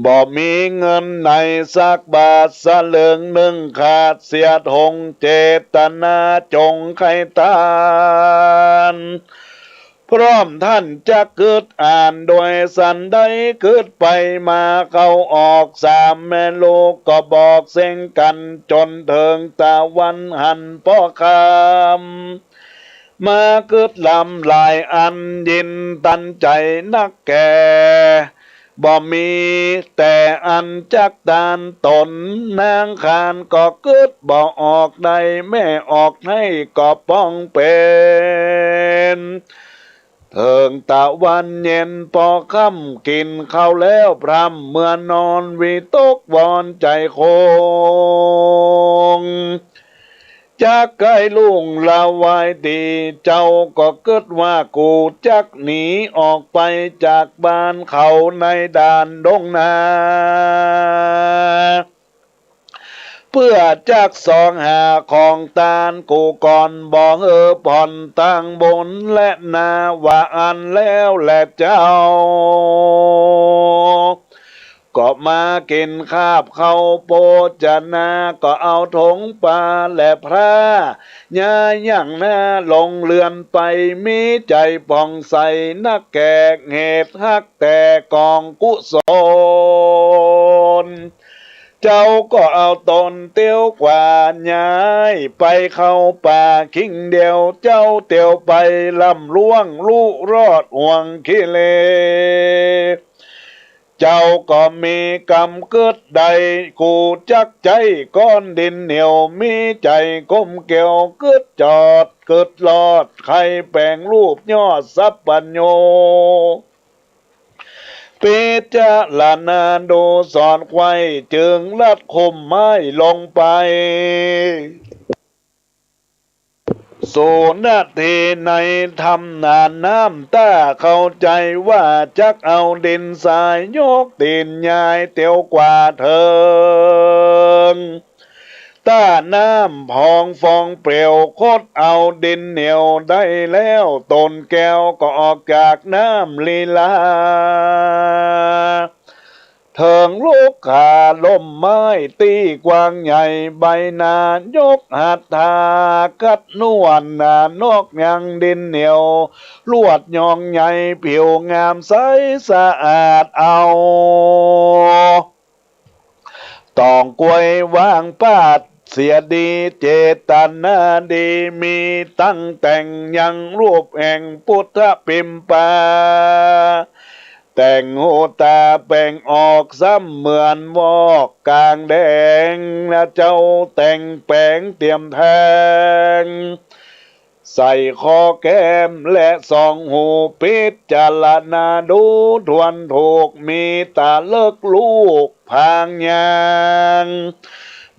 บ่มีเงินไหนสักบาท สลึงนึ่งขาดเสียดหง เจตนาจ๋งใค่ตาน พร้อมต้านจักกึ๊ดอ่าน โดยสันใดกึ๊ดไปมาเข้าออก สามแม่ลูกก็บอกเซ็งกั๋น จ๋นเถิงตะวันหันป้อค่ำ มากึ๊ดลำหลายอัน ยินตันใจ๋นักแก่ บ่มีแต่อันจักตานต๋น นางคานก็กึ๊ดบ่ออกได้ แม่ออกให้ก็ป้องเป๋น เถิงตะวันเย็นป้อค่ำ กิ๋นข้าวแล้วพร่ำเมือนนอน วิตกวอนใจ๋คง จักใก้ลุ่งละวายตี้ เจ้าก็กึ๊ดว่ากูจักหนีออกไปจากบ้านเขาในด่านดงนา เปื้อจักส่องหาของตานกูก่อน บ่หื้อผ่อนตังบุญและนา ว่าอั้นแล้วแลเจ้า ก็มากิ๋นคาบข้าวโภจนา ก็เอาถงปาและพร้า ย้ายหยั่งหน้าลงเฮือนไป มีใจ๋ผ่องใสนักแก่ เหตุฮักแต่ก๋องกุศล เจ้าก็เอาต๋นเตียวกว่า ย้ายไปเข้าป่าคิงเดียว เจ้าเตียวไปล่ำล่วง ลุรอดห่วงขี้เล เจ้าก็มีกำกึ๊ดได้ กูจักใจ๊ก้อนดินเหนียว มีใจ๋ก้มเกี่ยว กึ๊ดจอดกึ๊ดรอด ใค่แป๋งรูปยอดสัพพัญญู พิจารณาดูสอดไขว่ จึงลัดคุมไม้ลงไป สู่หน้าตี้ในถ้ำนาน้ำ ถ้าเข้าใจ๋ว่าจักเอาดินทรายยกตี๋นย้ายเตียวกว่าเถิง ถ้าน้ำผ่องฟองเปลี่ยว คดเอาดินเหนียวได้แล้ว ต๋นแก้วก็ออกจากน้ำลีลา เถิงลุกขาล่มไม้ตี้กว้างใหญ่ ใบหน้ายกหัตถา กัดนวลหน้านอกยังดินเหนียว ลวดยองใหญ่ผิวงามใสสะอาดเอา ตองกล้วยว่างปาดเสียดี เจตนาดีมีตังแต่ง ยังรูปแห่งปุทธปิมปา แต่งหูต๋าแป๋งออกซ้ำเหมือนวอกก๋างแดง เจ้าแต่งแป๋งเตียมแทง ใส่คอแก้มและสองหู พิจารณาดูถ้วนถูก มีต๋าเลิกลูกพางยาง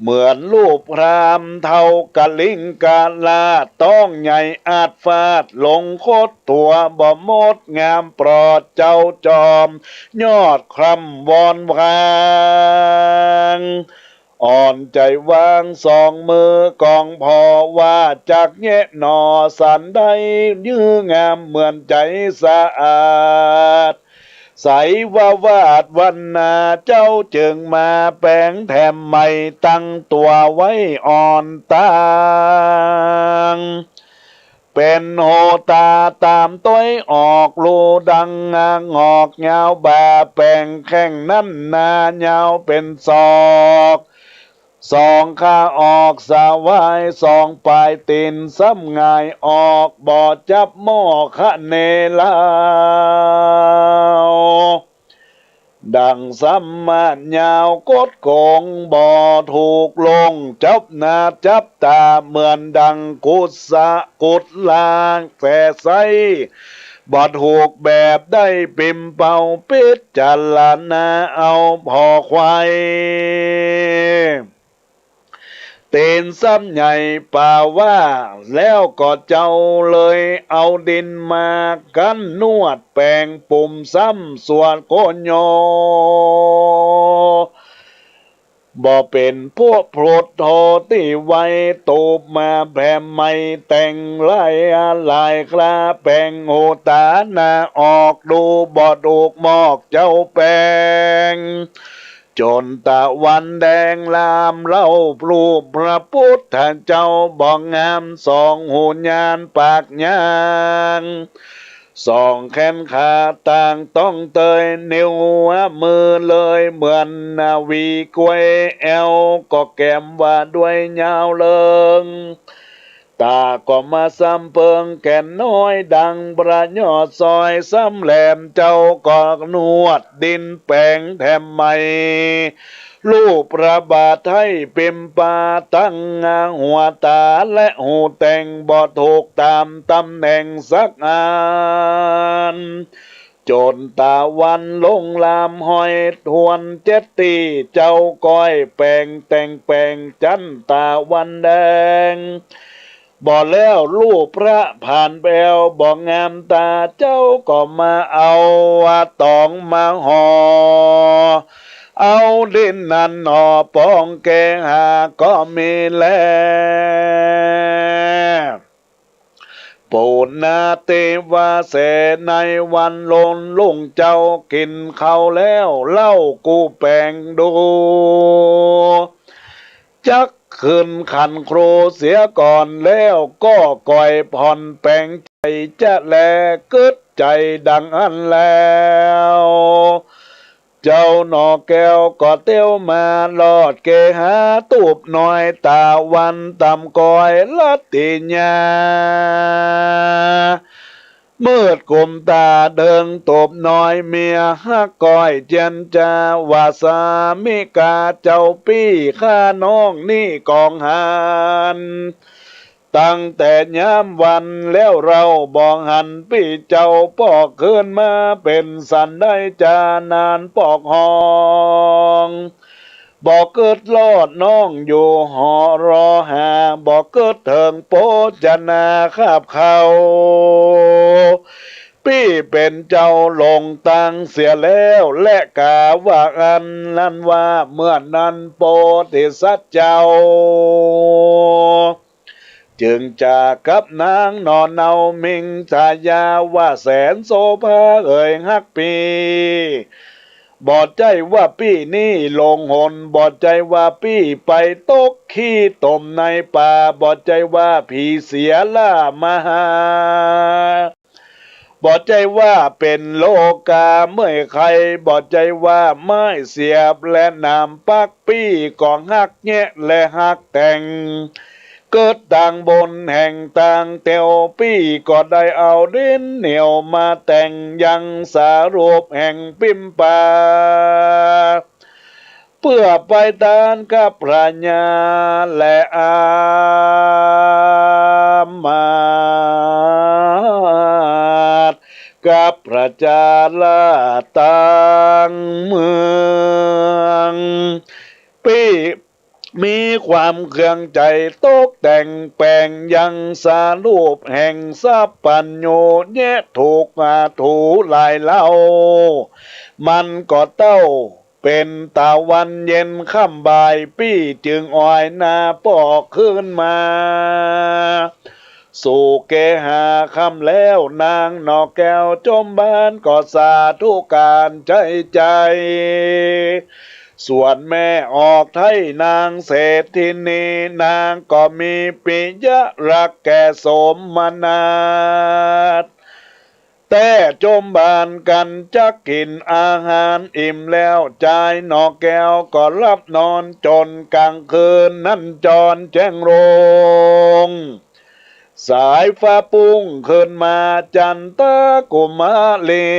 เหมือนรูปพราหมณ์เฒ่ากลิงกราช ต๊องใหญ่อาดฟาดลงคดตั๋ว บ่มดงามปลอดเจ้าจอม ยอดคร่ำวอนวาง อ่อนใจ๋วางสองมือกองผ่อ ว่าจักแยะหนอสันใด ยื้องามเหมือนใจ๋สะอาด ใสว่าวาดวันนา เจ้าจึงมาแป๋งแถมใหม่ ตั้งตั๋วไว้อ่อนตาง เป๋นหูต๋าต๋ามตวยออก ลู่ดังงางอก ยาวบ่าแป๋งแข้งนั้นนายาวเป๋นศอก สองขาออกสวาย สองป๋ายตี๋นซ้ำหงายออก บ่จับหม้อคะเนลาว ดั่งซ้ำมายาวกดโก๋ง บ่ถูกลงจับหน้าจับต๋า เหมือนดั่งกุสะกุลาแสใส บ่ถูกแบบได้ปิมเป่า ปิจารณาเอาผ่อควาย ตี๋นซ้ำใหญ่ป่าว่า แล้วก็เจ้าเลยเอาดินมากั้นนวดแป๋ง ปุ่มซ้ำสวดโกโย บ่เป๋นพวกพลุทโธตี้ไว ตูบมาแผ่ใหม่แต่งลายอาลายครา แป๋งหูต๋าหน้าออก ดูบ่ถูกหมอกเจ้าแป๋ง จ๋นตะวันแดงลามเล่า รูปพระปุทธเจ้าบ่งาม สองหูญานปากยาง สองแขนขาต่างต้องเตย นิ้วหัวมือเลยเหมือนนาวีกล้วย แอวก็แก๋มว่าด้วยยาวเริง ต๋าก็มาซ้ำเปิงแก่นน้อย ดังพระยอดซอยซ้ำแหลม เจ้าก็นวดดินแป๋งแถมใหม่ รูปพระบาทให้ปิมปา ตั้งหัวต๋าและหูแต่ง บ่ถูกต๋ามตำแหน่งสักอัน จ๋นตะวันลงลามห้อย ทวนเจ็ดตี้ เจ้าก้อยแป๋งแต่งแป๋งจั๊นตะวันแดง บ่แล้วรูปพระผ่านแปว บ่งามต๋า เจ้าก็มาเอาต๋องมาห่อ เอาดินนั้นหน่อปองเกหาก็มีแล ปูนนาเตวาเส ในวันลนลุ่งเจ้ากิ๋นข้าวแล้ว เล่ากู้แป๋งดู จักขึ้นขันครูเสียก่อน แล้วก็ก่อยผ่อนแป๋ง ใจ๋จะแลกึ๊ดใจ๋ดังอั้นแล้ว เจ้าหน่อแก้วก็เตียวมา ลอดเกหาตูบน้อย ตะวันต่ำก้อยลัตติญา มืดกุมต๋าเดิงตูบน้อย เมียฮักก้อยเจียนจา ว่าสามิกาเจ้าปี้ ข้าน้องนี่กองหัน ตั้งแต่ยามวันแล้ว เฮาบ่หันปี้เจ้าปอกคืนมา เป๋นสันใดจานานปอกฮอง บ่กึ๊ดลอดน้องอยู่หอรอหา บ่กึ๊ดเถิงโภจนาคาบข้าว ปี้เป๋นเจ้าหลงตังเสียแล้ว และกาว่าอั้นนั้นว่า เมื่อนั้นโพธิสัตว์เจ้า จึงจากกับนางหน่อเนา มิงทายาว่าแสนโสภาเอ๋ยฮักปี้ บ่ใจ้ว่าปี้นี่หลงหน บ่ใจ้ว่าปี้ไปตกขี้ตมในป่า บ่ใจ้ว่าผีเสียล่ามาหา บ่ใจ้ว่าเป๋นโรคาเมื่อยไข้ บ่ใจ้ว่าไม้เสียบและหนามปัก ปี้ก็ฮักแยะและฮักแต่ง เกิดตางบนแห่งตางเตียว ปี้ก็ได้เอาดินเหนียวมาแต่งยังสารูปแห่งปิมปา เปื้อไปตานกับพระญาและอามาตย์ กับพระจาราตางเมือง ปี้มีความเคืองใจ๋ตกแต่งแป๋งยังสารูปแห่งสัพพัญญูแยะถูกอาถูหลายเล่า มันก็เต้า เป๋นตะวันเย็นค่ำบ่าย ปี้จึงออยหน้าปอกคืนมา สู่เกหาค่ำแล้ว นางหน่อแก้วจมบานก็สาธุการใจ๋ใจ๋ ส่วนแม่ออกไท้นางเศรษฐินี นางก็มีปิยะรักแก่สมณัต แต๊จมบ้านกั๋นจักกิ๋นอาหารอิ่มแล้ว จายหนอแก้วก็หลับนอนจ๋นก๋างคืนนั้นจรแจ้งโลง สายฟ้าปุ้งขึ้นมาจันตะกุมารี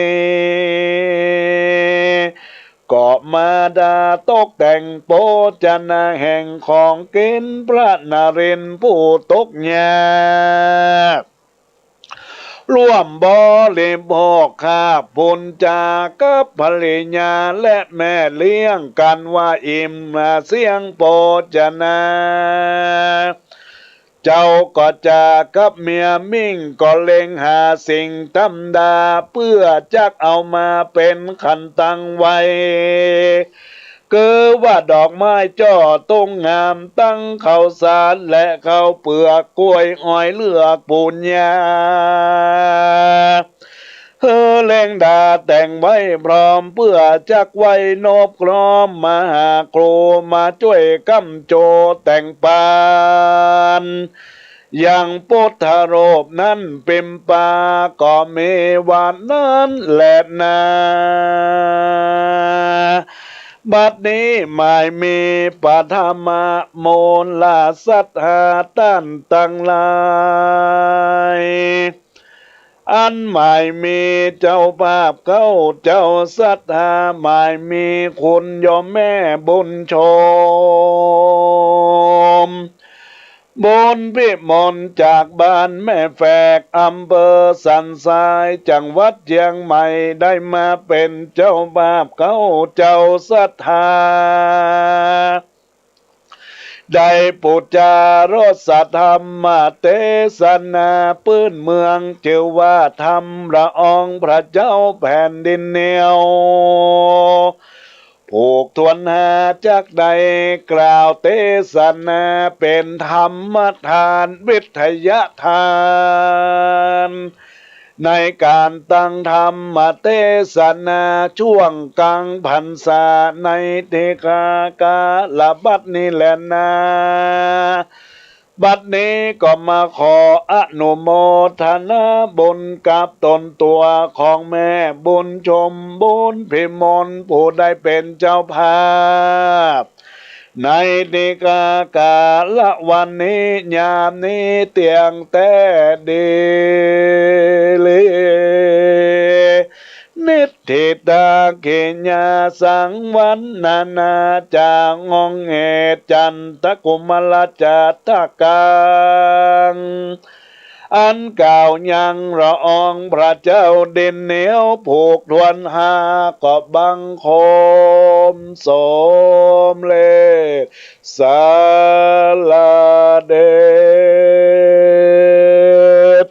ก็มาดาตกแต่งโภชนาแห่งของกิ๋น พระนรินทร์ผู้ตกยาก ร่วมบริโภคคาบปุญจากับภริยาและแม่เลี้ยงกั๋นว่าอิ่มเสี้ยงโภชนา เจ้าก็จากับเมียมิ่งก็เล็งหาสิ่งธรรมดา เปื้อจักเอามาเป๋นขันตังไว้ คือว่าดอกไม้จ้อตุ้งงาม ตึงข้าวสารและข้าวเปือก กล้วยอ้อยเหลือกปูนยา หื้อเล็งดาแต่งไว้พร้อม เปื้อจักไว้นบกล้อม มหาครูมาจ้วยก้ำโจแต่งปาน ยังพุทธรูปนั้นปิมปา ก็มีว่านั้นแลนา บัดนี้หมายมีปฐมมูลศรัทธาต้านตังหลาย อันหมายมีเจ้าภาพเก๊าเจ้าศรัทธา หมายมีคุณโยมแม่บุญชม บุญพิมลจากบ้านแม่แฝก อำเภอสันทราย จังหวัดเจียงใหม่ ได้มาเป๋นเจ้าภาพเก๊าเจ้าศรัทธา ได้ปู๋จารสธรรมเตสนาปื้นเมือง จื้อว่าธรรมละอองพระเจ้าแผ่นดินเหนียว ผูกถ้วนห้า จักได้กล่าวเตสนาเป๋นธรรมทานวิทยาทาน ในก๋านตั้งธรรมเตสนาช่วงก๋างพรรษาในตี้ข้ากาละบัดนี้แลนา บัดนี้ก็มาขออนุโมทนาบุญกับตนตั๋วของแม่บุญชม บุญพิมล ผู้ได้เป๋นเจ้าภาพ ในตี้ข้ากาละวันนี้ ยามนี้เตี้ยงแต๊ดีหลี นิทธิตากิญญาสังวัณณา จาองค์เหตุจันตกุมารจาตกัง อันกล่าวยังละอองพระเจ้าดินเหนียวผูกถ้วนห้า ก็บังคมสมเร็จสารเดช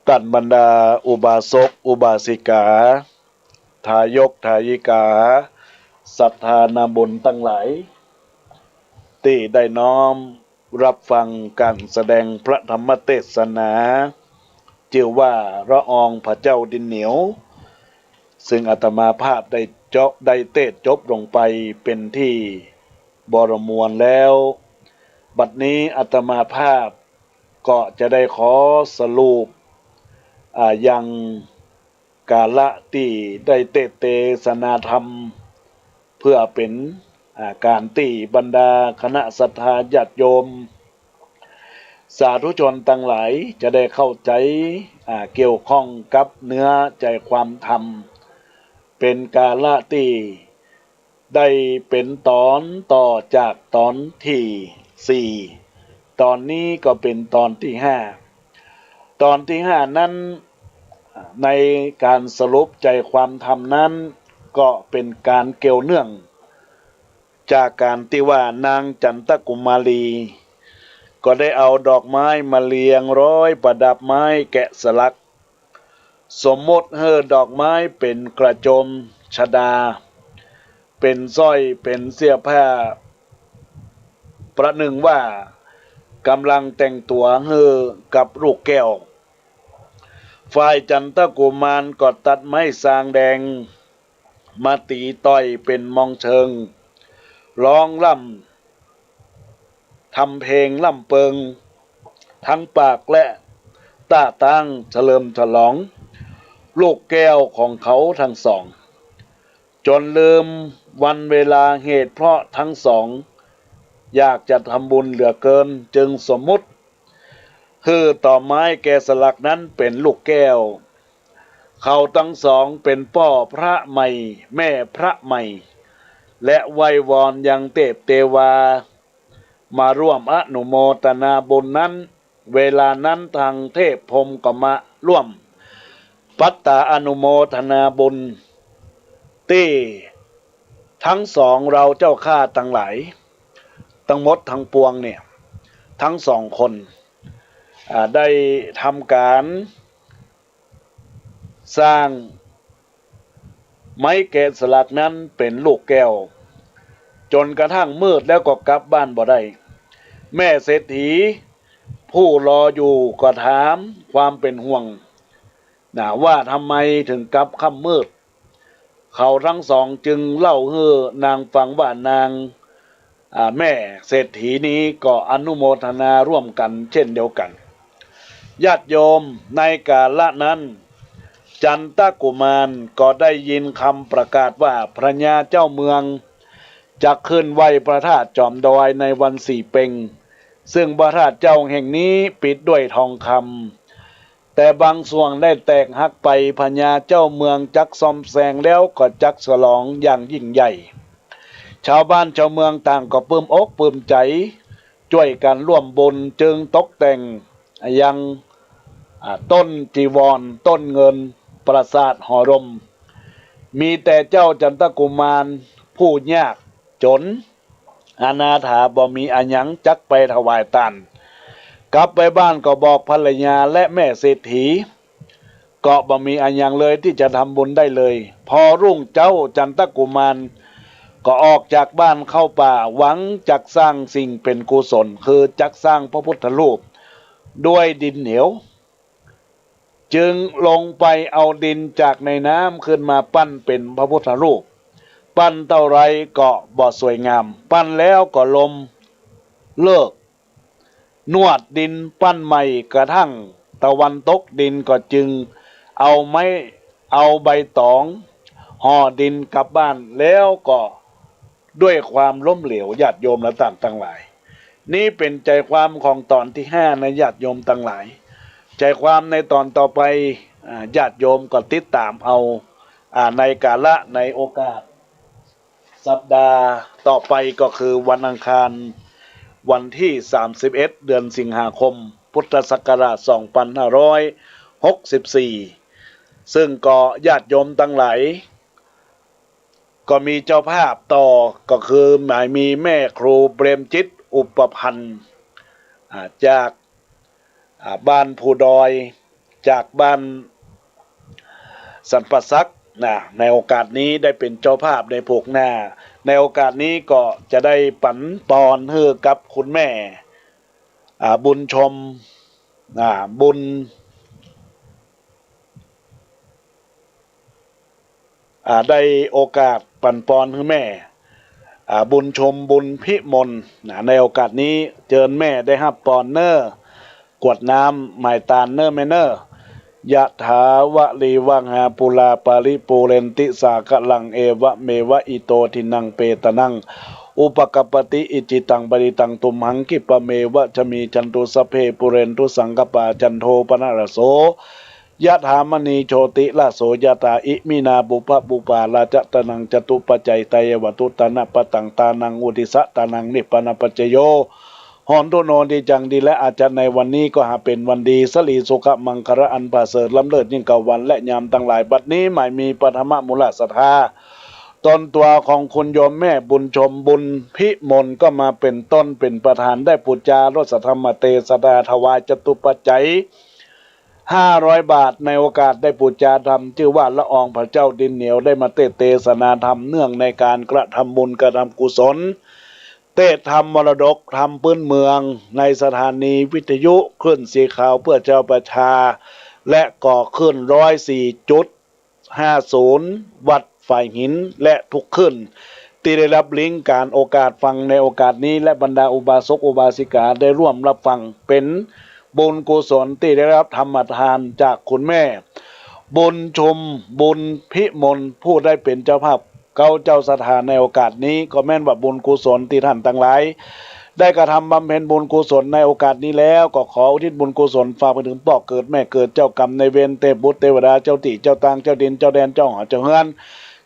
ต้านบรรดาอุบาสกอุบาสิกา ทายกทายิกา ศรัทธานาบุญตังหลาย ตี้ได้น้อมรับฟังก๋านแสดงพระธรรมเตสนา จื้อว่าละอองพระเจ้าดินเหนียว ซึ่งอาตมาภาพได้เจาะ ได้เตสน์จบลงไปเป๋นตี้บริบูรณ์แล้ว บัดนี้อาตมาภาพก็จะได้ขอสรุป อ่า ยังกาละตี้ได้เตสน์เตสนาธรรม เปื้อเป๋น อ่า ก๋านตี้บรรดาคณะศรัทธาญาติโยม สาธุชนตังหลายจะได้เข้าใจ๋ อ่า เกี่ยวข้องกับเนื้อใจ๋ความธรรม เป๋นกาละตี้ได้เป๋นต๋อนต่อจากต๋อนตี้สี่ ต๋อนนี้ก็เป๋นต๋อนตี้ห้า ต๋อนตี้ห้านั้น ในก๋านสรุปใจ๋ความธรรมนั้น ก็เป๋นก๋านเกี่ยวเนื่อง จากก๋านตี้ว่านางจันตกุมารี ก็ได้เอาดอกไม้มาเรียงร้อยประดับไม้แกะสลัก สมมติหื้อดอกไม้เป๋นกระโจมชฎา เป๋นสร้อย เป๋นเสื้อผ้า ประหนึ่งว่ากำลังแต่งตั๋วหื้อกับลูกแก้ว ฝ่ายจันตกุมารก็ตัดไม้ซางแดง มาตี๋ต้อยเป๋นมองเชิง ฮ้องร่ำ ทำเพลงร่ำเปิง ทั้งปากและต้าตั้งเฉลิมฉลองลูกแก้วของเขาทั้งสอง จ๋นลืมวันเวลาเหตุ เพราะทั้งสองอยากจะทำบุญเหลือเกิน จึงสมมุติหื้อต่อไม้แกะสลักนั้นเป๋นลูกแก้ว เขาตังสองเป๋นป้อพระใหม่แม่พระใหม่ และไหว้วอนยังเตพเตวา มาร่วมอนุโมทนาบุญนั้น เวลานั้นตังเทพพรหมก็มาร่วมปัตตาอนุโมทนาบุญตี้ตังสองเราเจ้าข้าตังหลาย ตังหมดตังปวงเนี่ย ตังสองคน อ่า ได้ทำก๋าน สร้างไม้แกะสลักนั้นเป๋นลูกแก้ว จ๋นกระทั่งมืดแล้วก็กลับบ้านบ่ได้ แม่เศรษฐีผู้รออยู่ก็ถามความเป๋นห่วงนะ ว่าทำไมเถิงกลับค่ำมืด เขาตังสองจึงเล่าหื้อนางฟังว่านาง อ่า แม่เศรษฐีนี้ก็อนุโมทนาร่วมกั๋นเช่นเดียวกั๋น ญาติโยม ในกาละนั้น จันตกุมารก็ได้ยินกำประกาศว่าพญาเจ้าเมืองจะขึ้นไหว้พระธาตุจอมดอยในวันสี่เป็ง ซึ่งพระธาตุเจ้าแห่งนี้ปิดด้วยทองคำ แต่บางส่วนได้แตกหักไป พญาเจ้าเมืองจักซ่อมแซงแล้วก็จักฉลองอย่างยิ่งใหญ่ ชาวบ้านชาวเมืองต่างก็ปลื้มอกปลื้มใจ๋ จ้วยกั๋นร่วมบุญจึงตกแต่งยัง อ่า ต้นจีวร ต้นเงิน ปราสาทหอรม มีแต่เจ้าจันตกุมารผู้ยากจ๋น อนาถาบ่มีอะหยังจักไปถวายตาน กลับไปบ้านก็บอกภรรยาและแม่เศรษฐี ก็บ่มีอะหยังเลยตี้จะทำบุญได้เลย พอรุ่งเจ๊าจันตกุมารก็ออกจากบ้านเข้าป่า หวังจักสร้างสิ่งเป๋นกุศล คือจักสร้างพระพุทธรูปด้วยดินเหนียว จึงลงไปเอาดินจากในน้ำขึ้นมาปั้นเป๋นพระพุทธรูป ปั้นเต้าไรก็บ่สวยงาม ปั้นแล้วก็ล้มเลิก นวดดินปั้นใหม่กระทั่งตะวันตกดินก็จึงเอาไม้ เอาใบตองห่อดินกลับบ้าน แล้วก็ด้วยความล้มเหลว ญาติโยมและต้านตังหลาย นี้เป๋นใจ๋ความของต๋อนตี้ห้านะ ญาติโยมตังหลาย ใจ๋ความในต๋อนต่อไป อ่า ญาติโยมก็ติดต๋ามเอา อ่า ในกาละ ในโอกาสสัปดาห์ต่อไป ก็คือวันอังคาร วันตี้สามสิบเอ็ด เดือนสิงหาคม พุทธศักราชสองพันห้าร้อยหกสิบสี่ ซึ่งก็ญาติโยมตังหลาย ก็มีเจ้าภาพต่อ ก็คือหมายมีแม่ครูเปรมจิต อุปพันธ์ อ่า จาก อ่า บ้านภูดอย จากบ้านสันป่าสักนะ ในโอกาสนี้ได้เป๋นเจ้าภาพในผูกหน้า ในโอกาสนี้ก็จะได้ปั๋นปอนหื้อกับคุณแม่ อ่า บุญชม อ่า บุญ อ่า ได้โอกาสปั๋นปอนหื้อแม่ อ่า บุญชม บุญพิมล นะ ในโอกาสนี้เจิญแม่ได้ฮับปอนเน่อ กรวดน้ำหมายตานเน่อแม่เน่อ ยะถาวะริวะหาปูราปาริปูเรนติสาคะรัง เอวะเมวะอิโตทินังเปตานัง อุปะกัปปะติ อิจิตังปะฏิตัง ตุมหังคิปะเมวะสะมิชฌันตุ สัพเพปูเรนตุสังกปปา จันโทปะนะระโส ยะถามะณีโชติระโส ยะถา อิมินาปุพพะปุปปา ราชะตานัง จตุปัจจัยตายะ วัตถุตานะปะตัง ตานังอุทิสะ ตานังนิพพานะปัจจโย โหนตุโน ดีจัง ดีและอาจจะในวันนี้ก็หาเป๋นวันดี สะหลีสุขะมังคะละอันประเสริฐล้ำเลิศยิ่งกว่าวันและยามตังหลาย บัดนี้หมายมีปฐมมูลศรัทธา ตนตั๋วของคุณโยมแม่บุญชม บุญพิมล ก็มาเป๋นต้นเป๋นประธาน ได้ปู๋จารสธรรมเตสนาถวายจตุปัจจัย ห้าร้อยบาท ในโอกาสได้ปู๋จาธรรม จื้อว่าละอองพระเจ้าดินเหนียว ได้มาเตสนาธรรม เนื่องในก๋านกระทำบุญกระทำกุศล เตสธรรมมรดกธรรมพื้นเมือง ในสถานีวิทยุคลื่นสีขาวเพื่อชาวประชา และก็คลื่นร้อยสี่จุดห้าศูนย์ วัดฝายหิน และทุกคลื่นตี้ได้ฮับลิงก์ก๋านโอกาสฟังในโอกาสนี้ และบรรดาอุบาสกอุบาสิกาได้ร่วมฮับฟัง เป๋น บุญกุศลตี้ได้ฮับธรรมทานจากคุณแม่บุญชุม บุญพิมล ผู้ได้เป๋นเจ้าภาพเก๊าเจ้าศรัทธาในโอกาสนี้ ก็แม่นว่าบุญกุศลตี้ต้านตังหลายได้กระทำบำเพ็ญบุญกุศลในโอกาสนี้แล้ว ก็ขออุทิศบุญกุศลฝากไปเถิงป้อเกิดแม่เกิด เจ้ากรรมนายเวร เตพบุตรเตวดา เจ้าตี้เจ้าตาง เจ้าถิ่นเจ้าแดน เจ้าหอเจ้าเฮือน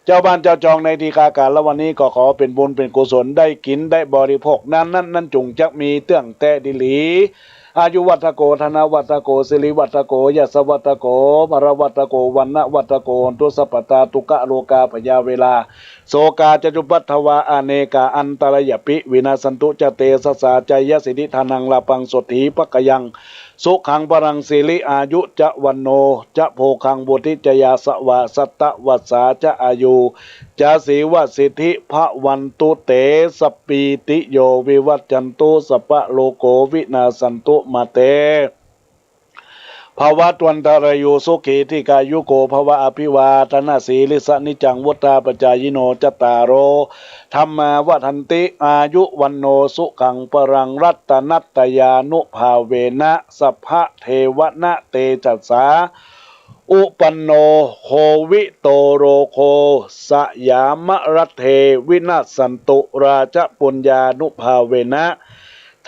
เจ้าบ้านเจ้าจองในตี้กาก๋าละวันนี้ ก็ขอเป๋นบุญเป๋นกุศล ได้กิ๋นได้บริโภคนั้นนั้นนั้น จุ่งจักมีเตื้องแต๊ดีหลี อายุวัฑฒโก ธนวัฑฒโก สิริวัฑฒโก ยศวัฑฒโก พลวัฑฒโก วรรณวัฑฒโก โหนตุสัพพตา ทุกขโรคาพยาเวรา โศกาจะจุปัทวา อเนกาอันตรายาปิ วินาสสันตุ จะเตสสา จายสิทธิ ธนัง ลาภัง โสตถี ภะคะยัง สุขัง พลัง สิริ อายุ จะ วัณโณ จะ โภคัง วุฒิ จะ ยาสวา สัตตวัสสา จะ อายุ จะ สีวสิทธิ ภะวันตุ เต สัพพีติโย วิวัชชันตุ สัพพะโรโค วินาสสันตุ มา เต ภะวะตวันตะรายุ สุขี ทีฆายุโก ภะวะ อภิวาทะนะสีลิสสะ นิจจัง วุฑฒาปะจายิโน จัตตาโร ธัมมา วัฑฒันติ อายุ วัณโณ สุขัง พลัง รัตตะนัตตะยานุภาเวนะ สัพพะเทวะนะเตจัสสา อุปันโณ โควิโตโรโค สยามะรัตเท วินัสสันตุ ราชปุญญานุภาเวนะ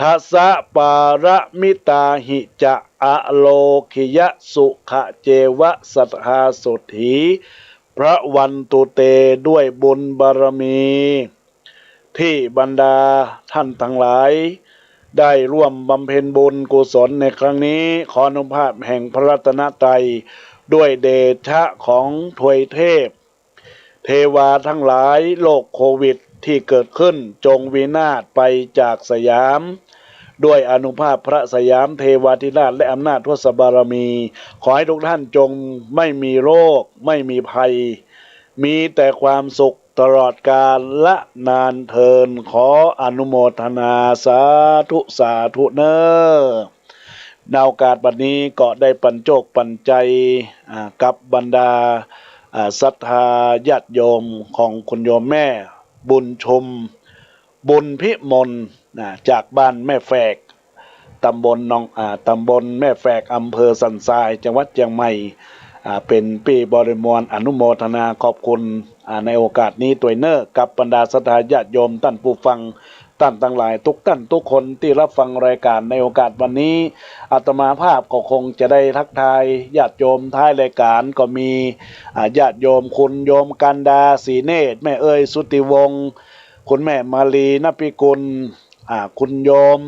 ทัสสะ ปารมิตาหิ จะ อโลคิยะ สุขะเจวะ สัทธา โสตถี พะวันตุ เต ด้วยบุญบารมี ตี้บรรดาต้านตังหลายได้ร่วมบำเพ็ญบุญกุศลในครั้งนี้ ขออานุภาพแห่งพระรัตนตรัย ด้วยเดชะของทวยเทพ เทวาตังหลาย โรคโควิดตี้เกิดขึ้นจงวินาศไปจากสยาม ด้วยอานุภาพพระสยามเทวาธิราชและอำนาจทศบารมี ขอให้ทุกท่านจงไม่มีโรค ไม่มีภัย มีแต่ความสุขตลอดกาลนานเทิน ขออนุโมทนา สาธุ สาธุเน่อ ในโอกาสบัดนี้ก็ได้ปั๋นโจคปั๋นใจ๋ อ่า กับบรรดา อ่า ศรัทธาญาติโยมของคุณโยมแม่บุญชุม บุญพิมล นะ จากบ้านแม่แฝก ตำบลหนอง อ่า ตำบลแม่แฝก อำเภอสันทราย จังหวัดเจียงใหม่ อ่า เป๋นปี้บริมวลอนุโมทนาขอบคุณ อ่า ในโอกาสนี้ตวยเน่อ กับบรรดาศรัทธาญาติโยมต้านผู้ฟัง ต้านตังหลายทุกท่านทุกคนตี้ฮับฟังรายก๋านในโอกาสวันนี้ อาตมาภาพก็คงจะได้ทักทายญาติโยมท้ายรายก๋าน ก็มี อ่า ญาติโยมคุณโยมกันดา ศรีเนตร แม่เอย สุทธิวงศ์ คุณแม่มาลี นพิกุล อ่า คุณโยม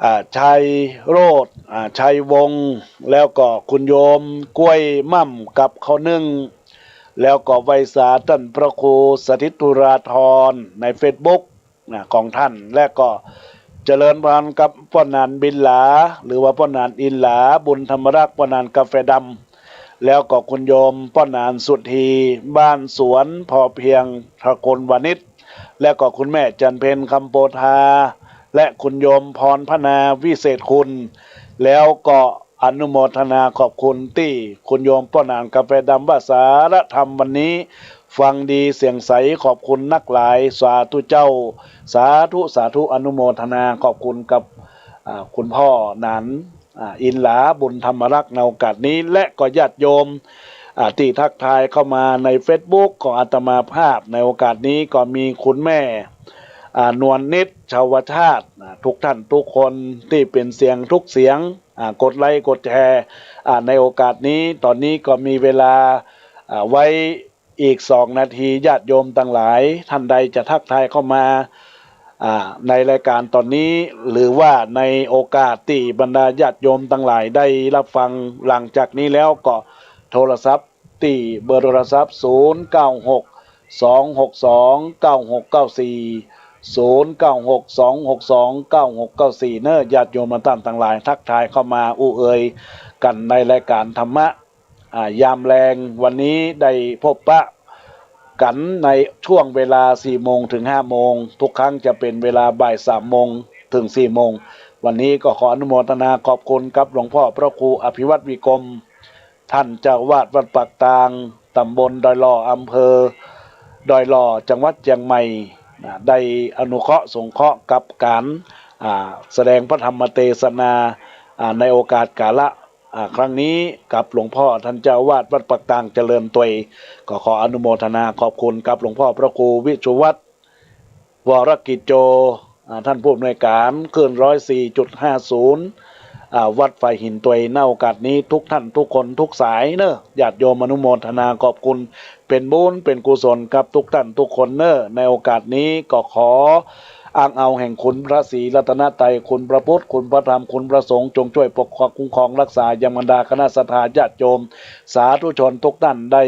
อ่า ชัยโรจน์ อ่า ชัยวงศ์ แล้วก็คุณโยมกล้วยม่ำกับข้าวนึ่ง แล้วก็ไหว้สาต้านพระครูสถิตธุราธรในเฟซบุ๊ก นะ ของต้าน และก็เจริญพรกับป้อหนานบินหลา หรือว่าป้อหนานอินหลา บุญธรรมรักษ์ ป้อหนานกาแฟดำ แล้วก็คุณโยมป้อหนานสุธี บ้านสวนพอเพียง ตระกูลวานิช และก็คุณแม่จันเพ็ญ คำโพธา และคุณโยมพรพนา วิเศษคุณ แล้วก็อนุโมทนาขอบคุณตี้คุณโยมป้อหนานกาแฟดำว่า สาระธรรมวันนี้ฟังดีเสียงใส ขอบคุณนักหลาย สาธุเจ้า สาธุ สาธุ อนุโมทนาขอบคุณกับ อ่า คุณป้อหนาน อ่า อินหลา บุญธรรมรักษ์ในโอกาสนี้ และก็ญาติโยม อ่า ตี้ทักทายเข้ามาในเฟซบุ๊กของอาตมาภาพในโอกาสนี้ ก็มีคุณแม่ อ่า นวลนิด ชาวชาติ อ่า ทุกท่านทุกคนตี้เป๋นเสียงทุกเสียง อ่า กดไลก์กดแชร์ อ่า ในโอกาสนี้ ต๋อนนี้ก็มีเวลา อ่า ไว้ อีกสองนาที ญาติโยมตังหลาย ต้านใดจะทักทายเข้ามา อ่า ในรายก๋านต๋อนนี้ หรือว่าในโอกาสตี้บรรดาญาติโยมตังหลายได้ฮับฟังหลังจากนี้แล้ว ก็โทรศัพท์ตี้เบอร์โทรศัพท์ ศูนย์เก้าหก สองหกสอง เก้าหกเก้าสี่ ศูนย์เก้าหก สองหกสอง เก้าหกเก้าสี่ เน่อ ญาติโยมต้านตังหลาย ทักทายเข้ามาอู้เอ่ยกั๋นในรายก๋านธรรมะ อ่า ยามแลงวันนี้ได้พบปะกั๋นในช่วงเวลาสี่โมงเถิงห้าโมง ทุกครั้งจะเป๋นเวลาบ่ายสามโมงเถิงสี่โมง วันนี้ก็ขออนุโมทนาขอบคุณกับหลวงป้อพระครูอภิวัตร วีกรม ต้านเจ้าอาวาสวัดปากตาง ต๋ำบลดอยหล่อ อำเภอดอยหล่อ จังหวัดเจียงใหม่ นะ ได้อนุเคราะห์สงเคราะห์กับก๋าน อ่า แสดงพระธรรมเตสนา อ่า ในโอกาสกาละ อ่า ครั้งนี้กับหลวงพ่อท่านเจ้าอาวาสวัดปากตางเจริญตวย ก็ขออนุโมทนาขอบคุณกับหลวงพ่อพระครูวิชุวัฒน์ วรกิจโจ อ่า ท่านผู้อำนวยการคลื่น ร้อยสี่จุดห้าศูนย์ อ่า วัดฝายหินตวย ณ โอกาสนี้ทุกท่านทุกคนทุกสายเนอะ ญาติโยมอนุโมทนาขอบคุณ เป๋นบุญเป๋นกุศลกับทุกท่านทุกคนเนอะ ในโอกาสนี้ก็ขออ้างเอาแห่งคุณพระศรีรัตนตรัย คุณพระพุทธ คุณพระธรรม คุณพระสงฆ์ จงช่วยปกครองคุ้มครองรักษายังบรรดาคณะศรัทธาญาติโยม สาธุชนทุกท่านได้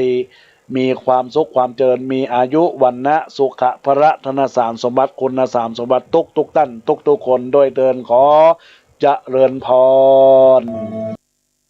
มีความสุขความเจริญ มีอายุ วรรณะ สุขะ พละ ธนสารสมบัติ คุณสารสมบัติทุกทุกท่านทุกทุกคนด้วยเทอญ ขอเจริญพร